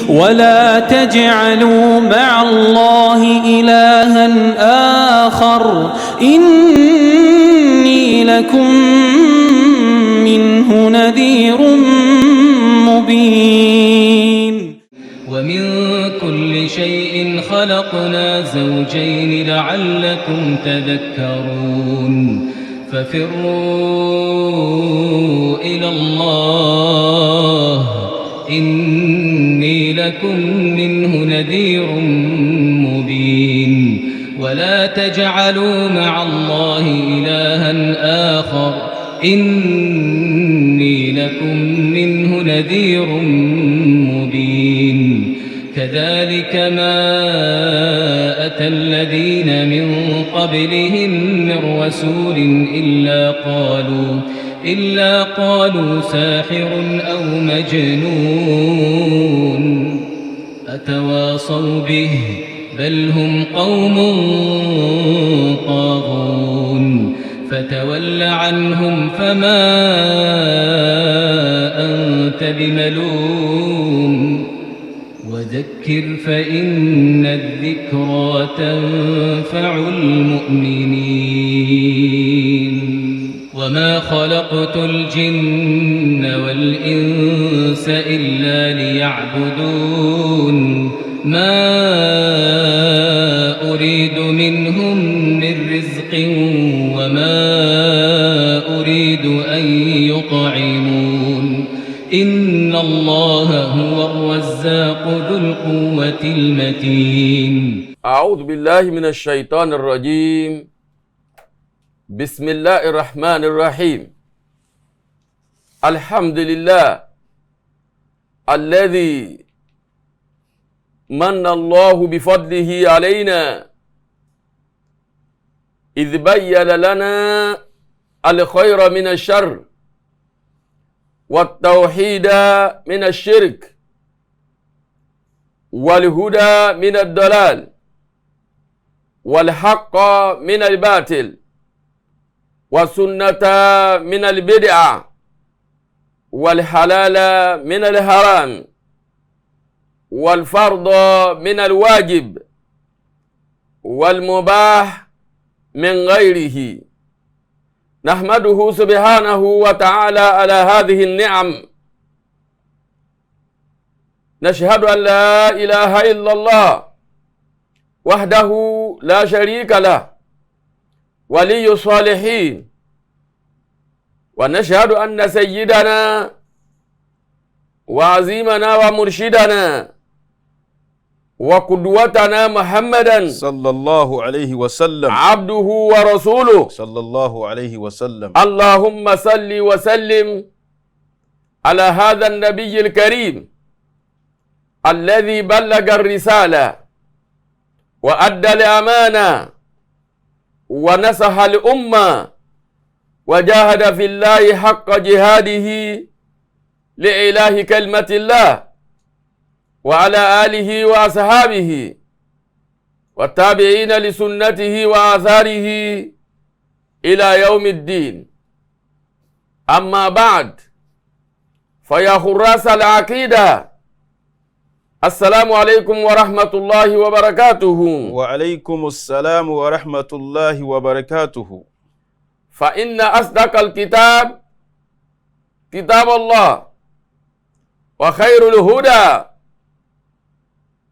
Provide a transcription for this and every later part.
ولا تجعلوا مع الله إلها آخر إني لكم منه نذير مبين. ومن كل شيء خلقنا زوجين لعلكم تذكرون. ففروا إلى الله إني لكم منه نذير مبين. ولا تجعلوا مع الله إلها آخر إني لكم منه نذير مبين. كذلك ما أتى الذين من قبلهم من رسول إلا قالوا ساحر أو مجنون. أتواصوا به بل هم قوم طاغون. فتول عنهم فما أنت بملوم. وذكر فإن الذكرى تنفع المؤمنين. وما خلقت الجن والإنس إلا ليعبدون. ما أريد منهم من رزق وما أريد أن يطعمون. إن الله هو الرزاق ذو القوة المتين. أعوذ بالله من الشيطان الرجيم. بسم الله الرحمن الرحيم. الحمد لله الذي من الله بفضله علينا إذ بين لنا الخير من الشر والتوحيد من الشرك والهدى من الضلال والحق من الباطل والسنة من البدعة والحلال من الحرام والفرض من الواجب والمباح من غيره. نحمده سبحانه وتعالى على هذه النعم. نشهد أن لا إله إلا الله وحده لا شريك له ولي الصالحين، ونشهد أن سيدنا وعظيمنا ومرشدنا وقدوتنا محمدا صلى الله عليه وسلم عبده ورسوله صلى الله عليه وسلم. اللهم صل وسلم على هذا النبي الكريم الذي بلغ الرسالة وأدى الأمانة ونصح الأمة وجاهد في الله حق جهاده لإله كلمة الله، وعلى آله وأصحابه والتابعين لسنته وآثاره إلى يوم الدين. أما بعد، فيا حراس العقيدة، السلام عليكم ورحمة الله وبركاته. وعليكم السلام ورحمة الله وبركاته. فإن أصدق الكتاب كتاب الله، وخير الهدى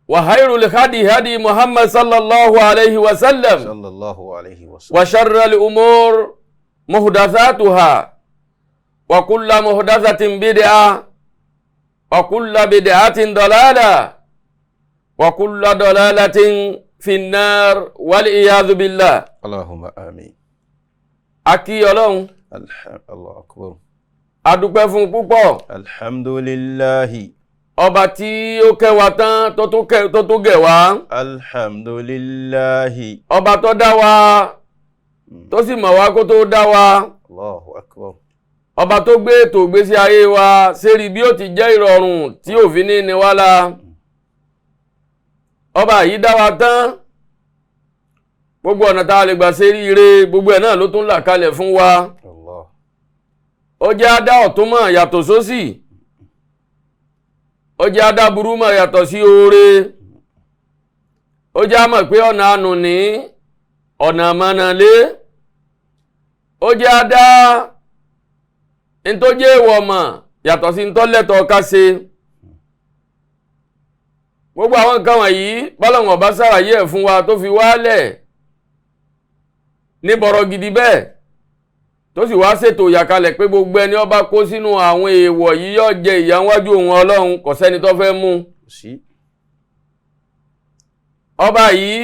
وخير الهدي هدي محمد صلى الله عليه وسلم صلى الله عليه وسلم، وشر الأمور محدثاتها، وكل محدثة بدعة، وكل بدعة ضلالة، وكل ضلالة في النار والعياذ بالله. اللهم آمين. A kí Ọlọ́run. الله أكبر. A dúpẹ́ fún púpọ̀. الحمد لله. Ọba tí ó kẹ́ wa tán tó tún gẹ̀ wá. الحمد لله. Ọba tó dá wa tó sì mọ̀ wá kó tó dá wa. الله أكبر. Ọba tó gbé ètò ìgbésí ayé wa sérí bí ó ti jẹ́ ìrọ̀rùn tí òfin ní ní wá la. Ọba yìí dá wa tán, gbogbo ọ̀nà tá a lè gbà sérí ire gbogbo ẹ̀ náà ló tún là kalẹ̀ fún wa. Allah. Ó jẹ́ á dá ọ̀tún mọ̀ yàtọ̀ sósì. Ó jẹ́ adáburú mọ̀ yàtọ̀ sí oore. Ó jẹ́ àmọ̀ pé ọ̀nà àánú ní ọ̀nà àmọ̀nàlé. Ó jẹ́ adá ntójé èèwọ̀ mọ̀ yàtọ̀ sí ntọ́lẹ́tọ̀ ká ṣe. Gbogbo àwọn nǹkan wọ̀nyí bọ́lọ̀wọ̀n ọba ṣàlàyé ẹ̀ fún wa tó fi wálẹ̀ ní bọ̀rọ̀ gidi bẹ́ẹ̀, tó sì wá ṣètò ìyàkalẹ̀ pé gbogbo ẹni ó bá kó sínú àwọn èèwọ̀ yìí yóò jẹ ìyà níwájú òun Ọlọ́run, kò sẹ́ni tó fẹ́ mú. Ọba yìí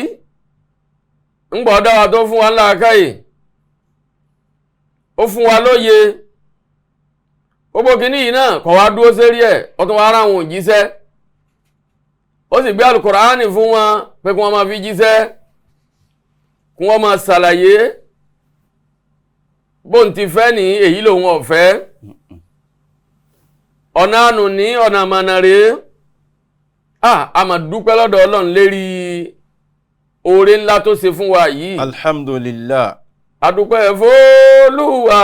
ń gbọ́ dá wa tó fún wa ńlá káyè, ó fún wa lóye. Gbogbo kìíní yìí náà kò wá dúró sérí ẹ̀, ó tún wá ara àwọn òjíṣẹ́, ó sì gbé Alukùránì fún wọn pé kí wọ́n máa fi jíṣẹ́, kí wọ́n máa ṣàlàyé bóun ti fẹ́ ní èyí lòun ọ̀fẹ́. Ọ̀nà àánú ní ọ̀nà àmànà rèé. A máa dúpẹ́ lọ́dọ̀ Ọlọ́run lérí oore ńlá tó ṣe fún wa yìí. Alhamdulillah. Adúpẹ́ f'Olúwa,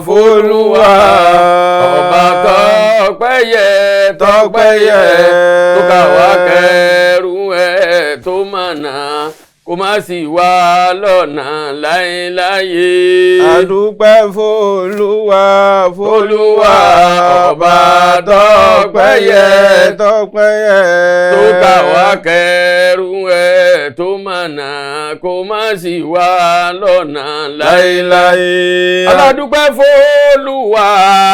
f'Olúwa, ọba tọpẹ́ yẹ, tọpẹ́ yẹ, tó kà wá kẹrù ẹ̀ tó mọ̀nà, kó má sì wá lọ́nà láéláé. Adúpẹ́ f'Olúwa, f'Olúwa, ọba tọpẹ́ yẹ, tọpẹ́ yẹ, tó kà wá kẹrù ẹ̀ tó mọ̀nà, kó má sì wá lọ́nà láéláé. Aládúpẹ́ f'Olúwa,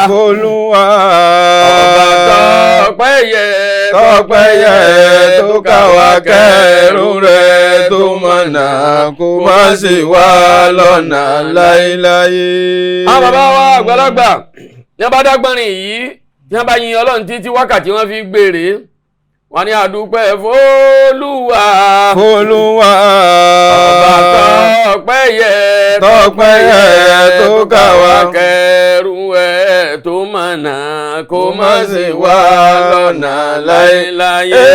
f'Olúwa, ọba tọpẹ́ yẹ, tọpẹ́ yẹ, tó kà wá kẹrù rẹ̀ tó mọ̀nà, kó má sì wá lọ́nà láéláé. Àwọn bàbá wa àgbàlagbà ní wọ́n bá dágbọ́nrin yìí, ní wọ́n bá yin Ọlọ́run títí wákàtí wọ́n fi gbére, wọ́n ní àdúpẹ́ f'Olúwa, f'Olúwa, ọba tọpẹ́ yẹ, tọpẹ́ yẹ, tó kà wá kẹrù ẹ̀ tó mọ̀nà, kó má sì wá lọ́nà láéláé.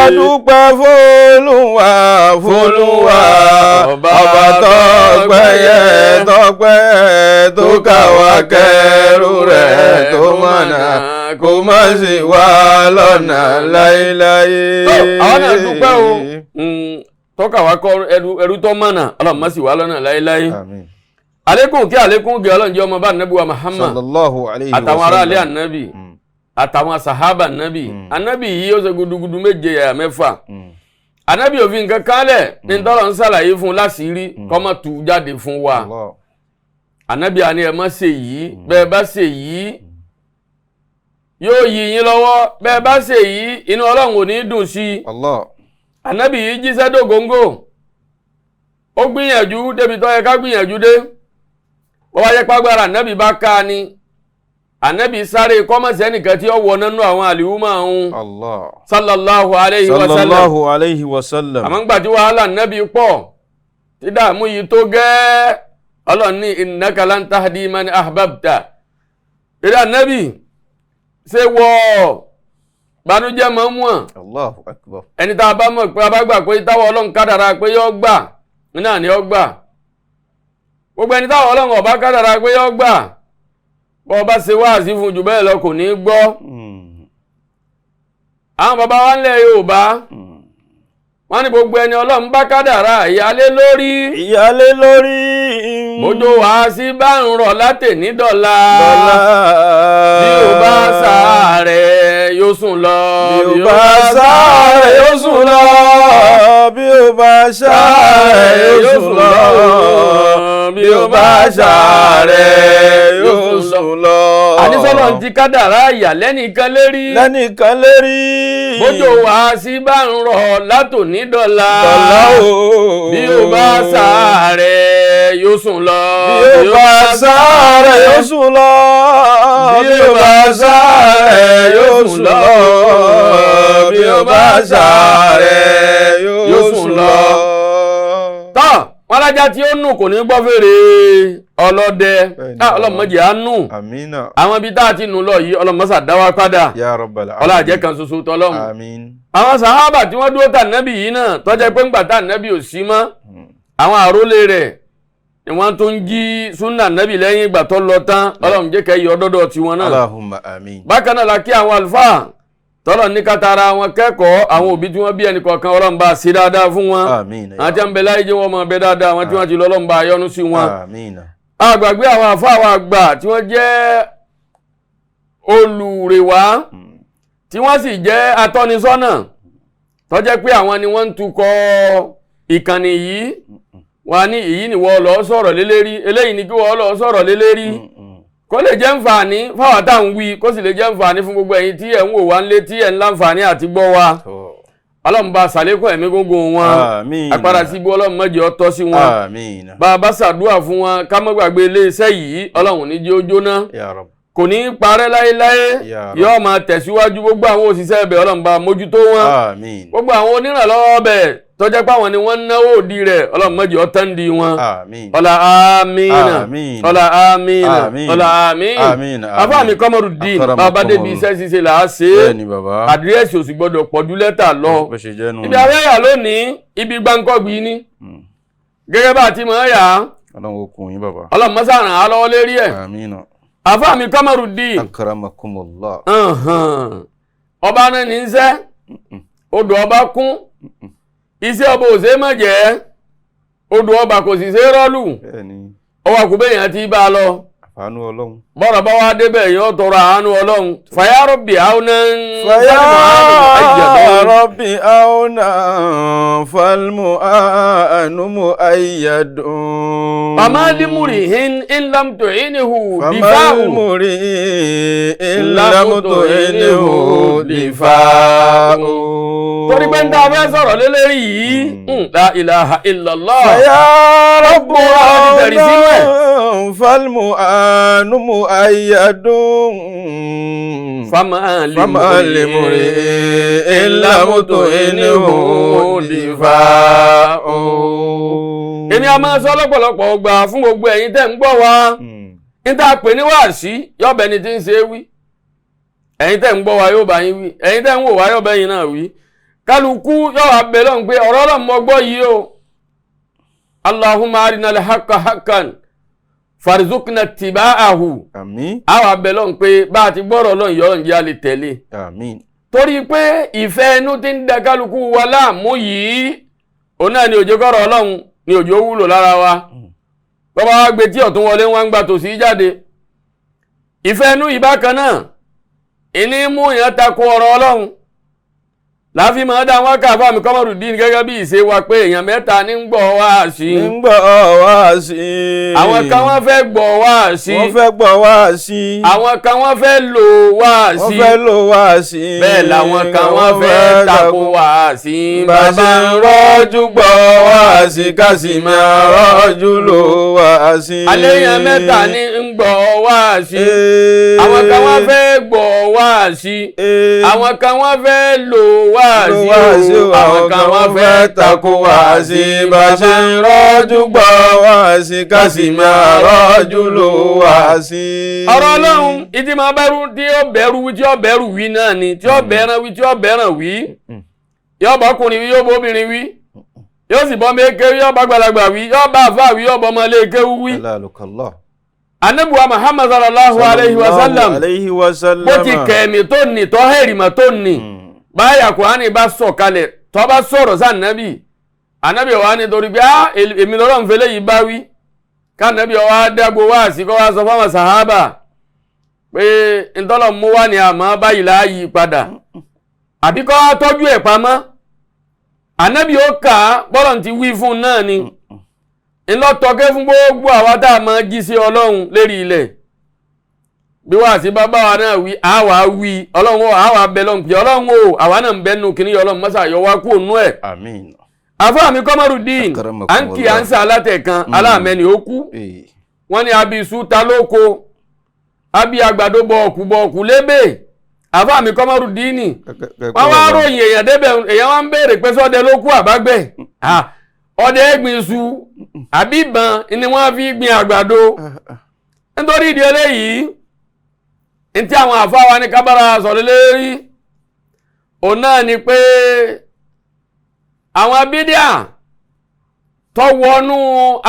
Àdúpẹ́ f'Olúwa, f'Olúwa, ọba tọpẹ́ yẹ, tọpẹ́ yẹ, tó kà wá kẹrù rẹ̀ tó mọ̀nà, kó má sì wá lọ́nà láéláé. Àwọn náà dúpẹ́ o, tọ́ka wa kọ́ ẹrú tó mọ̀nà, Ọlọ́run má sì wá lọ́nà láéláé. Àmín. Àlékún kí àlékún gẹ̀ Ọlọ́run jẹ́ ọmọ bá nàbí wa Muhammad sallallahu alayhi wa sallam, àtàwọn aráalé ànábì, àtàwọn sàhábà ànábì. Ànábì yìí ó ṣe gudugudu méje yàyà mẹ́fà. Ànábì òfin nǹkan kálẹ̀ ní tọ́lọ̀ ń ṣàlàyé fún láṣìírí kó má tú jáde fún wa. Ànábì àní ẹ má ṣe yìí, bẹ́ẹ̀ bá ṣe yìí yóò yí yín lọ́wọ́, bẹ́ẹ̀ bá ṣe yìí inú Ọlọ́run ò ní dùn sí i. Ànábì yìí jíṣẹ́ dògóńgò, ó gbìyànjú débi tó yẹ ká gbìyànjú dé. Wọ́n wáyé pàgbára ànábì bá ká ni, ànábì sáré kọ́mọ̀sì ẹnìkan tí ó wọ nínú àwọn àlìhùmọ̀ ọ̀hún. Sallallahu alayhi wa sallam. Sallallahu alayhi wa sallam. Àmọ́ ńgbà tí wàhálà ànábì pọ̀, tí dààmú yìí tó gẹ́, Ọlọ́run ní innaka lan tahdi man ahbabta. Eré ànábì ṣe wọ banújẹ́ mọ́ mú wọn. Allahu akbar. Ẹni tá a bá mọ̀ pé a bá gbà pé táwọn Ọlọ́run kádàrá pé yó gbà náà ni yó gbà. Gbogbo ẹni táwọn Ọlọ́run ọba kádàrá pé yó gbà, bọ́ ọba ṣe wáàsí fún jù bẹ́ẹ̀ lọ kò ní gbọ́. Àwọn bàbá wa ńlẹ̀ Yorùbá wọ́n ní gbogbo ẹni Ọlọ́run bá kádàrá ìyálé lórí. Ìyálé lórí. Bójú wá sí bá ń rọ̀ látẹ̀ní dọ̀la. Bí o bá sáré yóò sùn lọ. Bí o bá sáré yóò sùn lọ. Bí o bá sáré yóò sùn lọ. Bí o bá sáré yóò sùn lọ. Ànísọ́nà ti kádàrá ìyà lẹ́nìkan lérí. Lẹ́nìkan lérí. Bójú wá sí bá ń rọ̀ látòní dọ̀la. Dọ̀la o. Bí o bá sáré yóò sùn lọ. Bí o bá sáré yóò sùn lọ. Bí o bá sáré yóò sùn lọ. Bí o bá sáré yóò sùn lọ. Tọ́ wọn lájà tí ó nù kò ní gbọ́ fèrè ọlọ́dẹ. Ọlọ́mọdé á nù. Àmín. Àwọn ibi tá a ti nù lọ yìí ọlọ́mọsà dá wa padà. Ya Rabbal alamin. Ọlá àjẹ́ kan ṣoṣo tọ́lọ́mù. Àmín. Àwọn sàhábà tí wọ́n dúró tà nábì yìí náà tọ́jẹ́ pé ńgbà tá nábì ò sí mọ́, àwọn àrólé rẹ̀ ni wọ́n tún jí súnà nábì lẹ́yìn ìgbà tó lọ tán. Ọlọ́run jẹ́ kẹ́ yọ dọ́dọ̀ tiwọn náà. Allahumma àmín. Bákan náà la kí àwọn àlùfáà Tọ́lọ̀ ní kátara wọn kẹ́kọ̀ọ́ àwọn òbí tí wọ́n bí ẹnì kọ̀ọ̀kan Ọlọ́run bá ṣe dáadáa fún wọn. Àmín. Àwọn tí wọ́n ń bẹ láyé jẹ́ wọ́n máa bẹ dáadáa, àwọn tí wọ́n ti lọ Ọlọ́run bá yọ́nú sí wọn. Àmín. Àgbàgbé àwọn àfáà wa àgbà tí wọ́n jẹ́ olùrèwá tí wọ́n sì jẹ́ atọ́nisọ́nà tó jẹ́ pé àwọn ni wọ́n ń tukọ̀ ìkànnì yìí. Wọ́n á ní èyí ni wọ́n lọ sọ̀rọ̀ lélẹ́rí, eléyìí ni kí wọ́n lọ sọ̀rọ̀ lélẹ́rí, kó lè jẹ́ nfààní fáwọn tá à ń wí, kó sì lè jẹ́ nfààní fún gbogbo ẹ̀yin tí ẹ̀ ń wò wá ńlé tí ẹ̀ ń láǹfààní àti gbọ́ wa. Ọlọ́run bá ṣàlékún ẹ̀mí gúngún wọn, àpárá sí ibú Ọlọ́run má jẹ́ ó tọ́ sí wọn. Àmín. Bá a bá ṣàdúrà fún wọn ká má gbàgbé iléeṣẹ́ yìí, Ọlọ́run ní jẹ́ ó jóná, Ya Rabb. kò ní í parẹ́ láéláé, Ya Rabb. yóò máa tẹ̀síwájú. Gbogbo àwọn òṣìṣẹ́ ẹbẹ̀ Ọlọ́run bá mójútó wọn. Àmín. Gbogbo àwọn onírànlọ́wọ́ ọbẹ̀ tó jẹ́ pé àwọn ni wọ́n ń náwó òdi rẹ̀, Ọlọ́run má jẹ́ ó tán di wọn. Àmín. Ọlá àmín. Àmín. Ọlá àmín. Àmín. Ọlá àmín. Àmín. Afá mi Kọ́mọrùdín, bàbá débi iṣẹ́ ṣíṣe là á ṣe é. Bẹ́ẹ̀ni bàbá. Àdírẹ́sì ò sì gbọ́dọ̀ pọ̀jù lẹ́tà lọ. Bó ṣe jẹ́ nù. Ibi abẹ́yà lónìí, ibi gbáǹkọ́gbì ni. Gẹ́gẹ́ bá a ti mọ̀ ọ́ yà á. Ọlọ́run ó kún yín bàbá. Ọlọ́run mọ́sá ràn á lọ́wọ́ lérí ẹ̀. Àmín. Afá mi Kọ́mọrùdín. Akramakumullah. Ọba náà ní í sẹ́, odò ọba kún, iṣẹ́ ọba ò ṣe é má jẹ́, odò ọba kò sì ṣe é rọ́lù. Bẹ́ẹ̀ni. Ọwọ́ àkùbẹ́yàn ti bá a lọ. Àánú Ọlọ́run. Bọ́rọ̀ bá wá débẹ̀ yóò tọrọ àánú Ọlọ́run. Fàyà rọ̀bì àwọn Fàyà rọ̀bì àwọn falmu àánú mu ayyadun. Fàmà limuri hin in lam tu'inhu Fàmà difa'u. limuri in lam tu'inhu difa'u. Torí pé ń tá a fẹ́ sọ̀rọ̀ lélẹ́rìí yìí, la ilaha illallah. Fàyà rọ̀bì àwọn falmu àánú mu ayyadun. Fàmà Fàmà limuri in lam tu'inhu difa'u. Èmi a máa sọ lọ́pọ̀lọpọ̀ ọgbà fún gbogbo ẹ̀yin tẹ́ ń gbọ́ wa. Ní tá a pè ní wáàsí, yọ̀bẹ ni tí ń ṣe é wí. Ẹ̀yin tẹ́ ń gbọ́ wa yóò bá yín wí. Ẹ̀yin tẹ́ ń wò wá yóò bá yín náà wí. Kálukú yóò wá bẹ̀ lọ́hùn pé ọ̀rọ̀ Ọlọ́run mo gbọ́ yìí o. Allahumma arinal haqqa haqqan farzuqna tiba'ahu. Àmín. A wá bẹ̀ lọ́hùn pé bá a ti gbọ́rọ̀ Ọlọ́run yọ̀ọ́ ǹjẹ́ a lè tẹ̀lé. Àmín. Torí pé ìfẹ́ inú ti ń da kálukú wa láàmú yìí, òun náà ni òjò kọ́rọ̀ Ọlọ́run ni òjò wúlò lára wa. Bọ́bá wa gbé tí ọ̀tún wọlé wọn ń gba tòsí jáde. Ìfẹ́ inú yìí bákan náà, ìní mú yẹn takò ọ̀rọ̀ Ọlọ́run. Láfi máa dá wọn ká fáàmì Kọ́mọrùdín gẹ́gẹ́ bí ìṣe wa pé èèyàn mẹ́ta ní ń gbọ́ wá sí. Ń gbọ́ wá sí. Àwọn kan wọ́n fẹ́ gbọ́ wá sí. Wọ́n fẹ́ gbọ́ wá sí. Àwọn kan wọ́n fẹ́ lò wá sí. Wọ́n fẹ́ lò wá sí. Bẹ́ẹ̀ làwọn kan wọ́n fẹ́ takò wá sí. Bàbá ń rọ́jú gbọ́ wá sí ká sì máa rọ́jú lò wá sí. Alẹ́ èèyàn mẹ́ta ní ń gbọ́ wá sí. Àwọn kan wọ́n fẹ́ gbọ́ wá sí. Àwọn kan wọ́n fẹ́ lò wá sí. Àwọn kan wọ́n fẹ́ takò wá sí. Bá ṣe ń rọ́jú gbọ́ wá sí ká sì máa rọ́jú lò wá sí. Ọ̀rọ̀ Ọlọ́run ìdí máa bẹ̀rù tí ó bẹ̀rù wí tí ó bẹ̀rù wí náà ni tí ó bẹ̀ràn wí tí ó bẹ̀ràn wí. Yóò bá ọkùnrin wí yóò bá obìnrin wí. Yóò sì bọ́ méke wí yóò bá gbàlagbà wí yóò bá àfáà wí yóò bá ọmọ ilé kéwú wí. Anabuwa Muhammad sallallahu alayhi wa sallam bó ti kẹ̀mí tó ní tó hẹ̀rìmọ̀ tó ní báyà Kùránì bá sọ̀kalẹ̀ tó bá sọ̀rọ̀ sí ànábì ànábì wa ni torí pé èmi lọ́rọ̀ ń fẹlẹ́ yìí bá wí kánábì wa dágbo wá sí kọ́ wá sọ fáwọn sàhábà pé ntọ́lọ̀ mú wá ní àmọ́ báyìí láàyè padà àbí kọ́ wá tọ́jú ẹ̀ pamọ́ ànábì ó kà á bọ́lọ̀ ti wí fún un náà ni ńlọtọ̀kẹ́ fún gbogbo àwa tá a máa jí sí Ọlọ́run lérí ilẹ̀ bí wàá sí bàbá wa náà wí àwa wí Ọlọ́run ó àwa bẹ lọ́hùn pé Ọlọ́run ó àwa náà ń bẹ nù kíní Ọlọ́run mọ́sá yọ wá kú ònú ẹ̀. Àmín. Àfáà mi Kọ́mọrùdín à ń kí à ń sá alátẹ̀kan aláàmẹ́ni ó kú wọ́n ní abi iṣu ta lóko abi àgbàdo bọ̀ọ̀kù bọ̀ọ̀kù lébè. Àfáà mi Kọ́mọrùdín wọ́n wá ròyìn èèyàn débẹ̀ èèyàn wá ń béèrè pé sọ́dẹ ló kú àbágbẹ̀ ọdẹ gbin iṣu àbí ìbọn ni wọ́n fi gbin àgbàdo. Nítorí ìdí eléyìí ntí àwọn àfáà wa ní kábàrà sọ̀rọ̀ lérí òun náà ni pé àwọn bídíà tó wọnú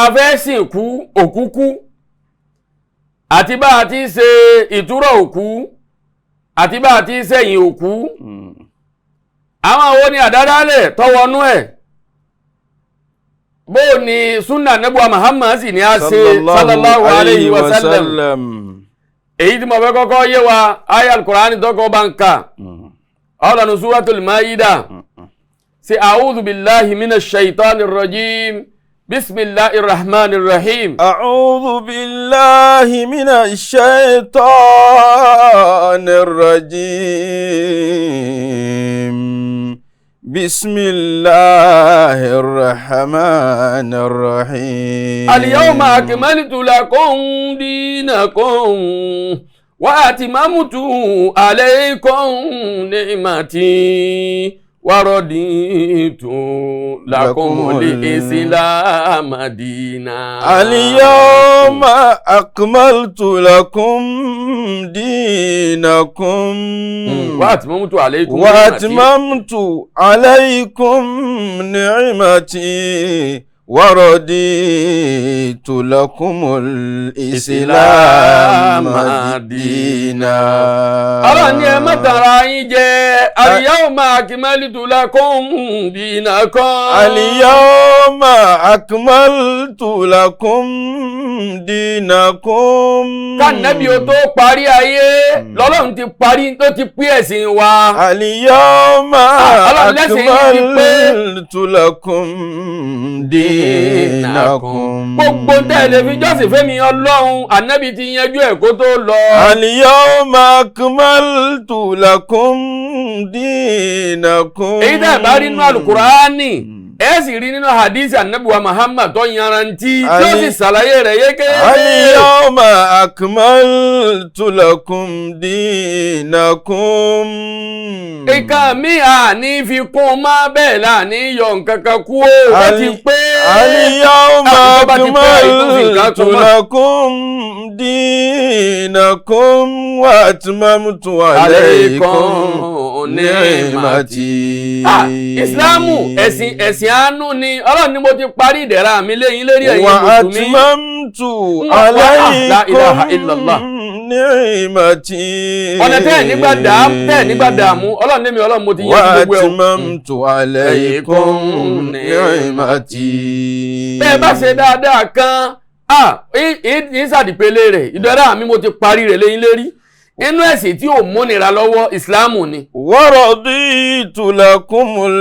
afẹ́sìnkú òkúkú àti bá a ti ṣe ìtúrọ̀ òkú àti bá a ti ṣẹ̀yìn òkú Àwọn wo ni àdádálẹ̀ tọwọ́nú ẹ̀? Bó ni sunna nebuwa Muhammad sì ní a ṣe sallallahu alayhi wa sallam. Èyí tí mo fẹ́ kọ́kọ́ yé wa aya al-Qur'ani tọkọ bá ń kà ọlọ́nu suratul Maida ṣe a'udhu billahi minash shaitanir rajim bismillahir rahmanir rahim. A'udhu billahi minash shaitanir rajim. Bismillahir rahmanir rahim. Al-yawma akmaltu lakum dinakum wa atmamtu alaykum ni'mati wa raditu lakumul islama dina. Al-yawma akmaltu lakum dinakum wa atmamtu alaykum wa atmamtu alaykum ni'mati wa raditu lakumul islama dina. Ọlọ́run ní ẹ má tara yín jẹ. Al-yawma akmaltu lakum dinakum. Al-yawma akmaltu lakum dinakum. Kánẹ́bí o tó parí ayé lọ́lọ́run ti parí tó ti pín ẹ̀sìn wa. Al-yawma akmaltu lakum dinakum. Gbogbo tẹ́lẹ̀ fi jọ́sìn fẹ́mi Ọlọ́run ànábì ti yanjú ẹ̀ kó tó lọ. Al-yawma akmaltu lakum dinakum. Èyí tẹ́ ẹ̀ bá rí nínú Al-Qur'ani ẹ sì rí nínú hadith ànábì wa Muhammad tó yanrantí tí ó sì ṣàlàyé rẹ̀ yékéyéké. Al-yawma akmaltu lakum dinakum. Ìka mi à ní fi kún má bẹ́ẹ̀ là ní yọ nǹkan kan kú ó ó ti pé. Al-yawma akmaltu lakum dinakum wa atmamtu alaykum ni'mati. Ìsìláàmù ẹ̀sìn ẹ̀sìn àánú ni Ọlọ́run ni mo ti parí ìdẹ̀ra mi léyìn lérí ẹ̀yin mùsùlùmí. Wa atmamtu alaykum ni'mati. Ọ̀nà tẹ́ ẹ̀ nígbà dààmú Ọlọ́run ní mi Ọlọ́run mo ti yẹ gbogbo ẹ̀. Wa atmamtu alaykum ni'mati. Bẹ́ẹ̀ bá ṣe dáadáa kan ìsàdìpele rẹ̀ ìdẹ̀ra mi mo ti parí rẹ̀ léyìn lérí. Inú ẹ̀sìn tí ò múnira lọ́wọ́ ìsìláàmù ni. Wa raditu lakumul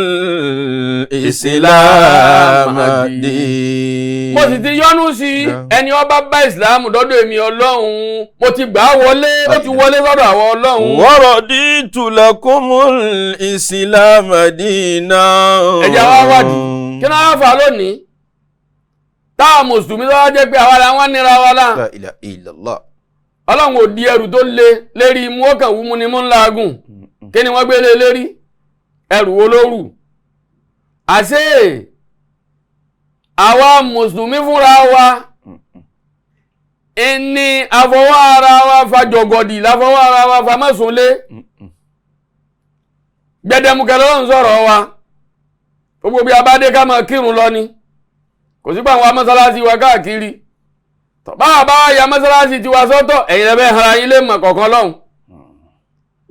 ìsìláàmù dín. Mo sì ti yọ́nú sí ẹni ó bá bá ìsìláàmù dọ́dọ̀ èmi Ọlọ́run mo ti gbà á wọlé ó ti wọlé sọ́dọ̀ àwọn Ọlọ́run. Wa raditu lakumul ìsìláàmù dínà. Ẹ̀jẹ̀ wa wádìí kí ni wọ́n fà lónìí táwọn mùsùlùmí lọ́wọ́ jẹ́ pé àwa làwọn nira wa lá. La ilaha illallah. Ọlọ́run ò di ẹrù tó le lérí imú ó kàn wú mu ni mú ńlá agùn kí ni wọ́n gbé lé lérí ẹrù wo ló rù. Àṣé àwa mùsùlùmí fúnra wa ẹni àfọwọ́ ara wa fa jọ̀gọ̀dì láfọwọ́ ara wa fa mọ́sùnlé gbẹdẹmukẹ lọ́run sọ̀rọ̀ wa gbogbo bí a bá dé ká máa kírun lọ ni kò sí pé àwọn mọ́sálásí wa káàkiri báwa bá ya mọ́sálásí tiwa sọ́tọ̀ ẹ̀yin lẹ́bẹ̀ hara yín lè mọ̀ kọ̀ọ̀kan lọ́hùn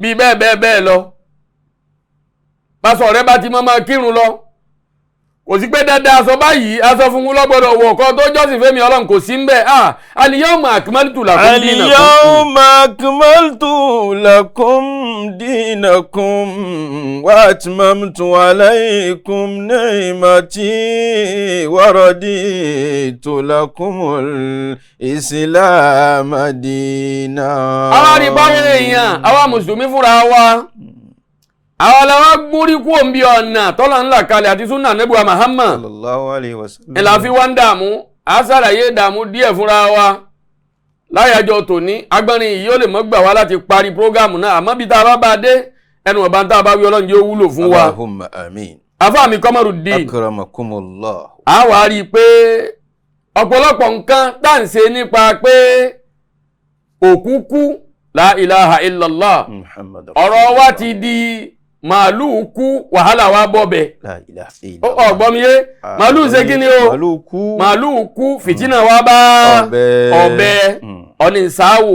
bíi bẹ́ẹ̀ bẹ́ẹ̀ bẹ́ẹ̀ lọ pásọ rẹ bá ti mọ́ máa kírun lọ kò sí pé dandan aṣọ báyìí aṣọ funfun lọ́gbọ́dọ̀ wọ̀ kọ́ tó jọ́sìn fẹ́mi Ọlọ́run kò sí ń bẹ̀ al-yawma akmaltu lakum dinakum. Al-yawma akmaltu lakum dinakum wa atmamtu alaykum ni'mati wa raditu lakumul islama dina. Àwa rí báwọn èèyàn àwa mùsùlùmí fúnra wa àwọn aláwa gbórí kú òǹbí ọ̀nà tọ́lá ńlá kalẹ̀ àti súnà nẹ́bùwà Muhammad sallallahu alayhi wa sallam. Ẹ̀ la fi wá ń dààmú a ṣàlàyé dààmú díẹ̀ fúnra wa láyàjọ tòní agbọ́nrin yìí ó lè mọ́ gbà wá láti parí prógámù náà àmọ́ bí tá a bá bá a dé ẹnu ọ̀bá tá a bá wí Ọlọ́run jẹ́ ó wúlò fún wa. Allahumma àmín. Afá mi Kọ́mọ́rùdín. Akramakumullah. A wá rí i pé ọ̀pọ̀lọpọ̀ nǹkan tá à ń ṣe nípa pé òkú kú la ilaha illallah ọ̀rọ̀ wa ti di màálù kú wàhálà wa bọ̀bẹ̀. Ọ̀gbọ́n mi yé màálù ṣe kí ni o màálù kú fìtínà wa bá ọ̀bẹ ọ̀nì ìsáwò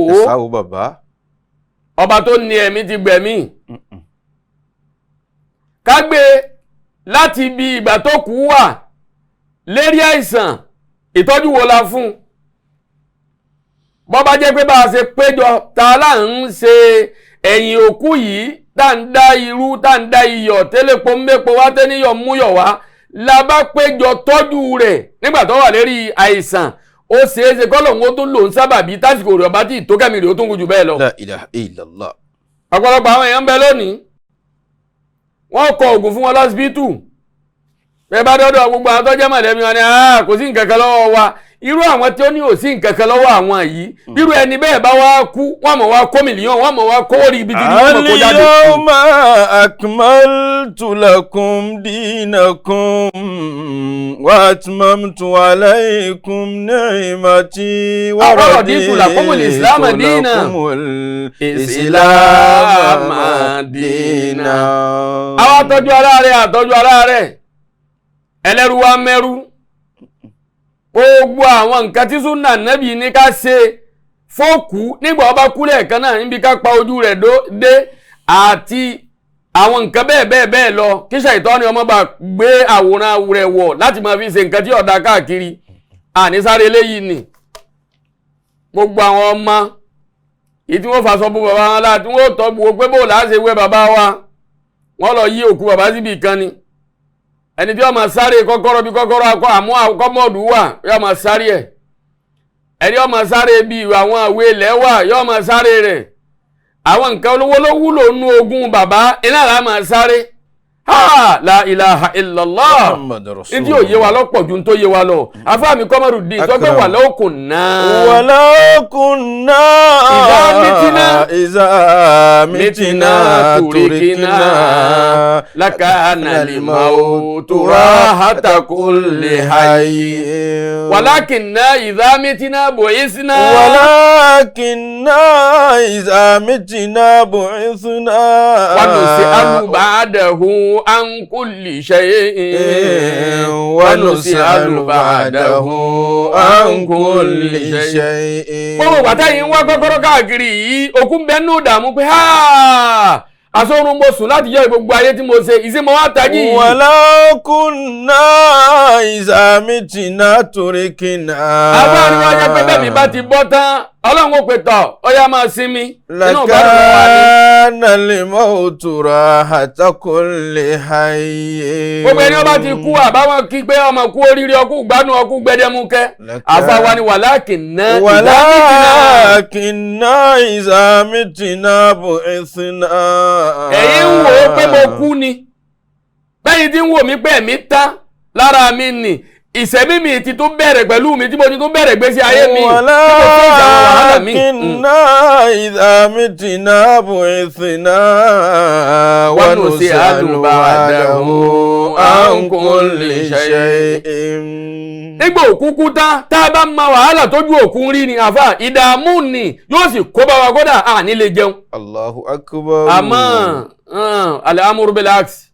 ọba tó ní ẹ̀mí ti gbẹ̀mí. Ká gbé láti ibi ìgbà tó kú wà lérí àìsàn, ìtọ́jú wo la fún? Bọ́ bá jẹ́ pé bá a ṣe péjọ ta là ń ṣe ẹ̀yìn òkú yìí, tá ń dá irú, tá ń dá iyọ̀, tẹ́lẹ̀pọ̀ mẹ́pọ̀ wá, tẹ́níyọ̀ múyọ̀ wá, la bá péjọ tọ́jú rẹ̀ nígbà tó wà lérí àìsàn, ó ṣeé ṣe kọ́ lòun ó tún lòun sábàbí tásìkò rẹ̀ ọba tí ìtókẹ́mi rẹ̀ ó tún kú jù bẹ́ẹ̀ lọ. La ilaha illallah. Ọ̀pọ̀lọpọ̀ àwọn èèyàn ń bẹ lónìí, wọ́n kọ oògùn fún wọn lọ́sibítù, bẹ́ẹ̀ bá dọ́dọ̀ gbogbo àwọn tó jẹ́ mọ̀lẹ́bí wọn ni kò sí nǹkan kan lọ́wọ́ wa. Irú àwọn tí ó ní ò sí nǹkan kan lọ́wọ́ àwọn yìí, bírú ẹni bẹ́ẹ̀ bá wá kú, wọ́n mọ̀ wá kó mílíọ̀nù, wọ́n mọ̀ wá kó rí ibi tí wọ́n mọ̀ kó jáde. Al-yawma akmaltu lakum dinakum wa atmamtu alaykum ni'mati wa raditu lakumul islama dina. Islama dina. Àwọn àtọ́jú ara rẹ̀, àtọ́jú ara rẹ̀, ẹlẹ́rú wa mẹ́rú. Gbogbo àwọn nǹkan tí súnà nẹ́bì ní ká ṣe fóòkú nígbà ọba kú lẹ́ẹ̀kan náà, níbi ká pa ojú rẹ̀ dé àti àwọn nǹkan bẹ́ẹ̀ bẹ́ẹ̀ bẹ́ẹ̀ lọ, kí ṣàìtọ́ ni ọmọ bá gbé àwòrán rẹ̀ wọ̀ láti máa fi ṣe nǹkan tí ọ̀dà káàkiri. Ànísáré eléyìí ni gbogbo àwọn ọmọ èyí tí wọ́n faṣọ bò bàbá wọn láti wọ́n tọ́ gbogbo pé bó làá ṣe wé bàbá wa, wọ́n lọ yí òkú bàbá síbi kan ni. Ẹni tí wọ́n máa sáré kọ́kọ́rọ́ bí kọ́kọ́rọ́ akọ àmú kọ́mọ́ọ̀dù wà yóò máa sáré ẹ̀, ẹni yóò máa sáré bí àwọn àwé ilẹ̀ wà yóò máa sáré rẹ̀. Àwọn nǹkan olówó ló wúlò nú ogún bàbá iná là máa sáré. Ha la ilaha illallah. Ìdí òye wa lọ́pọ̀ ju tó yé wa lọ. Afáàmì Kọ́mọ́rùdín sọ pé wà lókun náà. Wà lókun náà. Ìdá mítínà. Ìzá mítínà turikina. Lakana limautu rahata kulli hayy. Walakinna ìdá mítínà bu'isna. Walakinna ìdá mítínà bu'isna. Wa nus'alu ba'dahu an kulli shay'in. Wa nus'alu ba'dahu an kulli shay'in. Gbogbo bàtà yìí ń wá kọ́kọ́rọ́ káàkiri yìí, òkú ń bẹ nínú ìdààmú pé àsọ̀run mo sùn láti jẹ́ gbogbo ayé tí mo ṣe, ìṣe mo wá tají yìí. Walau kunna iza mitina turikina. Àbá ni wọ́n jẹ́ pé bẹ́ẹ̀ mi bá ti bọ́ tán, Ọlọ́run ó pè tọ̀, ó yá máa sinmi. Inú ìgbádùn wa ni. Lakana limautu rahata kulli hayy. Gbogbo ẹni ó bá ti kú àbáwọn kí pé ọmọ kú oríire, ọkú gbádùn, ọkú gbẹdẹmukẹ. Àfa wa ni walakinna walakinna iza mitina bu'ithna. Ẹ̀yin ń wò ó pé mo kú ni, bẹ́yìn tí ń wò mí pé ẹ̀mí tán lára mi nì, ìṣẹ̀mí mi ti tún bẹ̀rẹ̀ pẹ̀lú mi tí mo ti tún bẹ̀rẹ̀ gbèsè ayé mi, tí mo fún ìjà wàhálà mi. Walakinna idha mitina bu'ithna wa nus'alu ba'dahu an kulli shay'in. Nígbà òkú kú tán, tá a bá ma wàhálà tójú òkú rí ni, àfa ìdààmú ni yóò sì kó bá wa, kódà à ní lè jẹun. Allahu akbar. Àmọ́ al-amru bil aks,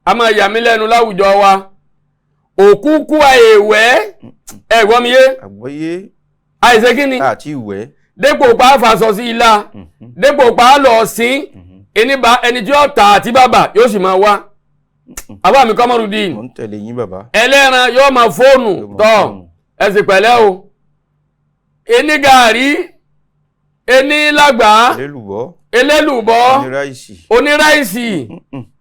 a máa yà mí lẹ́nu láwùjọ wa, òkú kú àìwẹ́, ẹ̀gbọ́n mi yé. Àgbọ́yé. Àìsè kí ni? Àti ìwẹ́. Dépò pa á faṣọ sí ilá, dépò pa á lọ sí ẹni tí ó ta àti bàbà yóò sì máa wá. Àbá mi Kọ́mọ́rùdín. Mo ń tẹ̀lé yín bàbá. Ẹlẹ́ran yóò máa fóònù tọ́ ẹ sì pẹ̀lẹ́ o. Ení gàrí, ení lágbàá, Elélùbọ́, elélùbọ́, oníráìsì,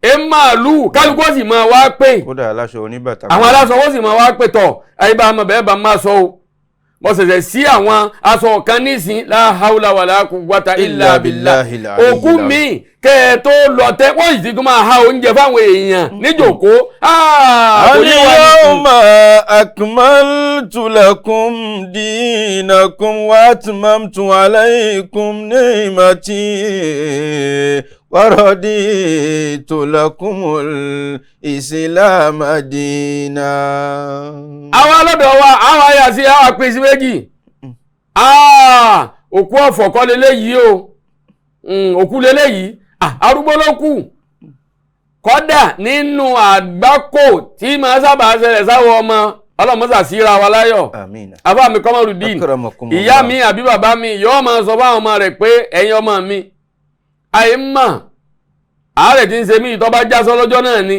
emaalu, kálukú ó sì máa wá pè. Kódà aláṣọ oníbàtà. Àwọn aláṣọ ó sì máa wá pè tọ̀, ayé bá mọ̀ bẹ́ẹ̀ bá máa sọ o. Mo ṣẹ̀ṣẹ̀ sí àwọn aṣọ kan nísìn, la hawla wala quwwata illa billah. Òkú mi kẹ́ ẹ tó lọ tẹ́, wọ́n sì ti tún máa ha oúnjẹ fáwọn èèyàn níjòkó. Al-yawma akmaltu lakum dinakum wa atmamtu alaykum ni'mati wa raditu lakumul islama dina. Àwọn alọ́dọ̀ wa, àwọn àyà sí àwọn àpèsí méjì. Òkú ọ̀fọ̀ kọ́ leléyìí o, òkú leléyìí, arúgbó ló kù. Kọ́dà nínú àgbákò tí màá sábà ṣẹlẹ̀ sáwọn ọmọ ọlọ́mọ́sà síra wa láyọ̀. Àbá mi Kọ́mọ́rùdín, ìyá mi àbí bàbá mi yóò máa sọ fáwọn ọmọ rẹ̀ pé ẹ̀yin ọmọ mi, àyè mà Àárẹ̀ tí ń ṣe mí ìtọ́ bá já sọ lọ́jọ́ náà ni.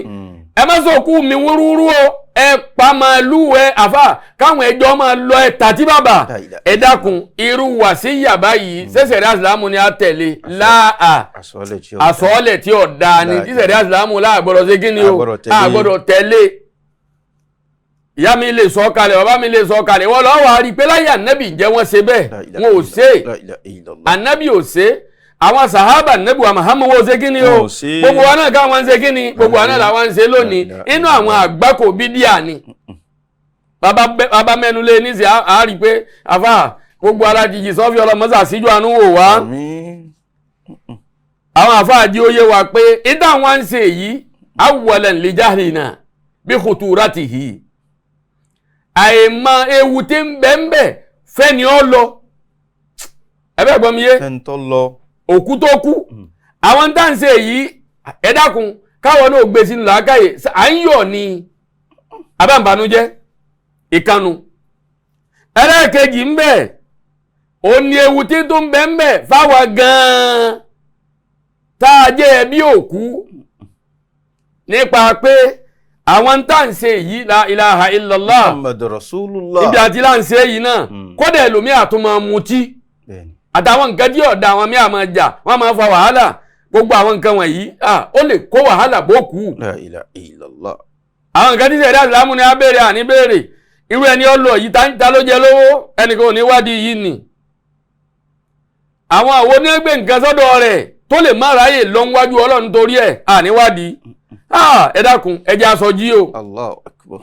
Ẹ má sọ̀kú mi wúrúwúrú o, ẹ pa màálù ẹ àfà káwọn ẹjọ́ máa lọ ẹ tàtí bàbà. Ẹ dákun, irú wàsíyà báyìí ṣẹ̀ṣẹ̀ àsìlámù ni a tẹ̀lé láà àsọ̀ọ́lẹ̀ tí ò dáa ni tí ṣẹ̀rí àsìlámù láàgbọ́dọ̀ ṣe kí ni o, àgbọ́dọ̀ tẹ̀lé. Ìyá mi lè sọ kalẹ̀, bàbá mi lè sọ kalẹ̀, wọ́n lọ́wọ́ àrí pé láyé ànábì jẹ́ wọ́n ṣe bẹ́ẹ̀, wọn ò ṣe, ànábì ò ṣe, àwọn sàhábà ànábì wa Muhammad wọ́n ṣe kí ni o, gbogbo wa náà káwọn ń ṣe kí ni, gbogbo wa náà làwọn ń ṣe lónìí. Inú àwọn àgbákò bídíà ni bàbá mẹ́nu lé níṣẹ́ àárí pé àfà gbogbo ara jìjì sọ́fì ọlọ́mọ́sà síjú àánú wò wá. Àwọn àfáà jí ó yé wa pé ìdá wọn ń ṣe yìí awwalan li jahlina bi khuturatihi, àìmọ̀ ewu tí ń bẹ ń bẹ fẹ́ni ọ lọ. Ẹ bẹ́ẹ̀ gbọ́ mi yé, òkú tó kú àwọn tá ń ṣe yìí, ẹ dákun káwọn náà gbé sínú làákàyè, à ń yọ̀ ní abáǹbanújẹ́ ìkànnù. Ẹlẹ́ẹ̀kejì ń bẹ ó ní ewu tí tó ń bẹ ń bẹ fáwa gan-an tá a jẹ́ ẹbí òkú, nípa pé àwọn tá à ń ṣe yìí la ilaha illallah Muhammadu Rasulullah, ibi àti là ń ṣe yìí náà, kódà ẹlòmíì àtúmọ̀ mutí àtàwọn nǹkan tí ọ̀dà àwọn míì àmọ́ jà, wọ́n máa fa wàhálà. Gbogbo àwọn nǹkan wọ̀nyí ó lè kó wàhálà bókù. La ilaha illallah. Àwọn nǹkan tí sẹ̀rí àsìlámù ni á béèrè àní béèrè. Irú ẹni ó lọ yìí ta ló jẹ lówó, ẹnìkan ò ní wádìí yìí nì. Àwọn àwọn onígbè nǹkan sọ́dọ̀ rẹ̀ tó lè má ráyè lọ níwájú Ọlọ́run torí ẹ̀ àníwádìí. Ẹ dákun, ẹ jẹ́ aṣọ jí o. Allahu Akbar.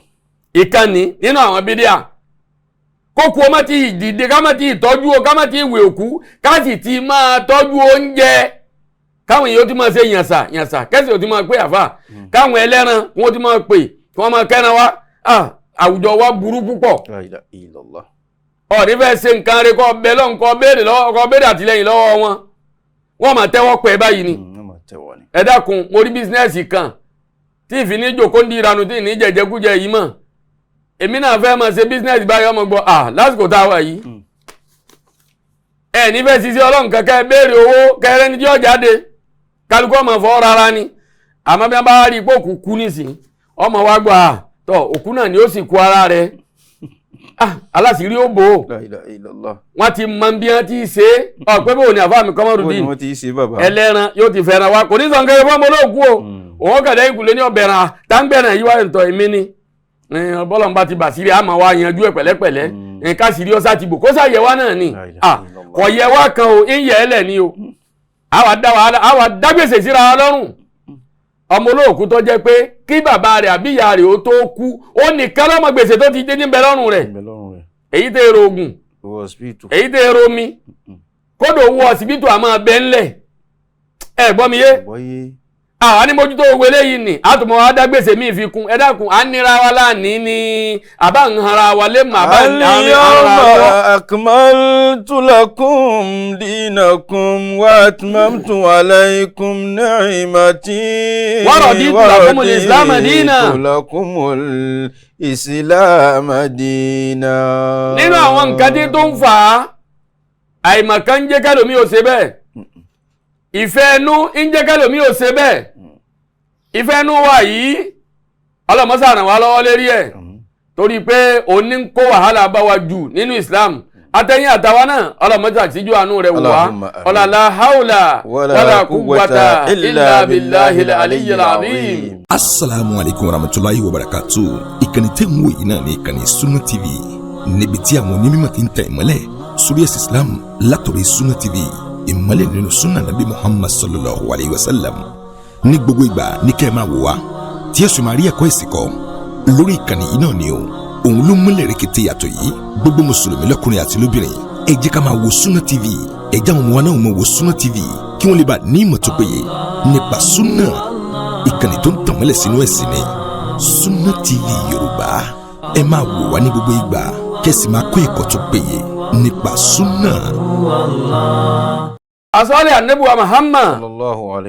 Ìkànnì nínú àwọn bídíà kókó ọmọ ti dìde, ká má ti tọ́jú o, ká má ti wè òkú, ká sì ti máa tọ́jú oúnjẹ, káwọn èèyàn ti máa ṣe yànsà yànsà, kẹ́sì ò ti máa pé àfà, káwọn ẹlẹ́ran wọn ti máa pè kí wọ́n máa kẹ́ran wá. Àwùjọ wa burú púpọ̀. La ilaha illallah. Ọ̀ní fẹ́ ṣe nǹkan rẹ kọ́ bẹ lọ́n, kọ́ béèrè lọ́wọ́, kọ́ béèrè àtìlẹ́yìn lọ́wọ́ wọn, wọ́n máa tẹ́wọ́ pẹ́ báyìí ni. Ẹ dákun, mo rí bísínẹ́sì kan tí ìfìní jòkó ń di ìranù tí ìní jẹjẹkújẹ yìí mọ̀, èmi náà fẹ́ máa ṣe bísínẹ́sì báyìí, ọmọ gbọ́ lásìkò tá a wà yìí. Ẹ ní fẹ́ ṣiṣẹ́ Ọlọ́run kankan, béèrè owó kẹrẹ́ ní tí ó jáde, kálukú ọmọ fọ́ rárá ni. Àmọ́ bí wọ́n bá rí i pé òkú kú nísìnyí, ọmọ wa gbọ́ tọ òkú náà ni ó sì kú ara rẹ̀. Aláṣìírí ó bò ó. Wọ́n ti mọ bí wọ́n ti ṣe é. Ọ̀pẹ́ bò ní àfáà mi Kọ́mọ́rùdín ẹlẹ́ran yóò ti fẹ́ràn wa, kò ní sàn kẹrẹ fún ọmọ olóògùn o. Òun kẹ̀dẹ́ ìkùlé ní ọbẹ̀ ràn táǹgbẹ̀rẹ̀ yìí wá ìtọ̀ èmi ni bọ́lọ̀ ń bá ti bàṣírí àmọ́ wa yanjú ẹ̀ pẹ̀lẹ́pẹ̀lẹ́, nǹkan sírí ọ̀sá ti bò kó sàyẹ̀ wá náà ni. Kò yẹ wá kan o, ń yẹ ẹ lẹ̀ ni o. Àwa dágbèsè síra wa lọ́rùn. Ọmọ olóòkú tó jẹ́ pé kí bàbá rẹ̀ àbí ìyá rẹ̀ ó tó kú, ó nìkan lọ́mọ gbèsè tó ti dé níbẹ̀ lọ́rùn rẹ̀. Èyí tẹ́ èrò oògùn, èyí tẹ́ èrò omi, kódò owó ọsibítù àmọ́ abẹ́ ńlẹ̀. Ẹ gbọ́ mi yé, àwa ní mójútó owó eléyìí ni àtùmọ̀ adágbèsè míì fi kún. Ẹ dákun, à ń nira wa láàní ni àbá ń hanra wa lé mà bá ń hanra wa. Al-yawma akmaltu lakum dinakum wa atmamtu alaykum ni'mati wa raditu lakumul islam dina. Lakumul islam dina. Nínú àwọn nǹkan tí tó ń fà á, àìmọ̀kan ń jẹ́ kẹ́lòmí ò ṣe bẹ́ẹ̀, ìfẹ́ ẹnu ń jẹ́ kẹ́lòmí ò ṣe bẹ́ẹ̀. Ìfẹ́ ẹnu wa yìí ọlọ́mọ́sá ràn wá lọ́wọ́ lérí ẹ̀, torí pé òní ń kó wàhálà bá wa jù nínú Islam. Àtẹ̀yìn àtàwa náà ọlọ́mọ́sá àtijú àánú rẹ̀ wá. Ọ̀làlá haúlà wàlà kúwàtà ilà bìláhìlà aliyyil azim. Asalaamu aleykum warahmatulahi wabarakatu. Ìkànnì tẹ́ ń wò yìí náà ní ìkànnì Sunna TV, níbi tí àwọn onímọ̀ ti ń tẹ̀ ìmọ́lẹ̀ sórí ẹ̀sìn Islam látọ̀rọ̀ Sunna TV, ìmọ́lẹ̀ nínú sunna nabi Muhammad sallallahu alayhi wa sallam. Ní gbogbo ìgbà ní kẹ́ ẹ máa wò wá tí ẹ sì máa rí ẹ̀kọ́ ẹ̀sìn kọ́ lórí ìkànnì yìí náà ni o. Òun ló múlẹ̀ rẹ̀kẹ̀tẹ̀ yàtọ̀ yìí. Gbogbo mùsùlùmí lọ́kùnrin àti lóbìnrin, ẹ jẹ́ ká máa wo Sunna TV. Ẹ jẹ́ àwọn ọmọ wa náà máa wo Sunna TV kí wọ́n lè bá ní ìmọ̀ tó péye nípa sunna. Ìkànnì tó ń tànmọ́lẹ̀ sínú ẹ̀sìn ni Sunna TV Yorùbá. Ẹ máa wò wá ní gbogbo ìgbà kẹ́sì máa kó ẹ̀kọ́ tó péye nípa sunna. Asọ́lẹ̀ ànábì Muhammad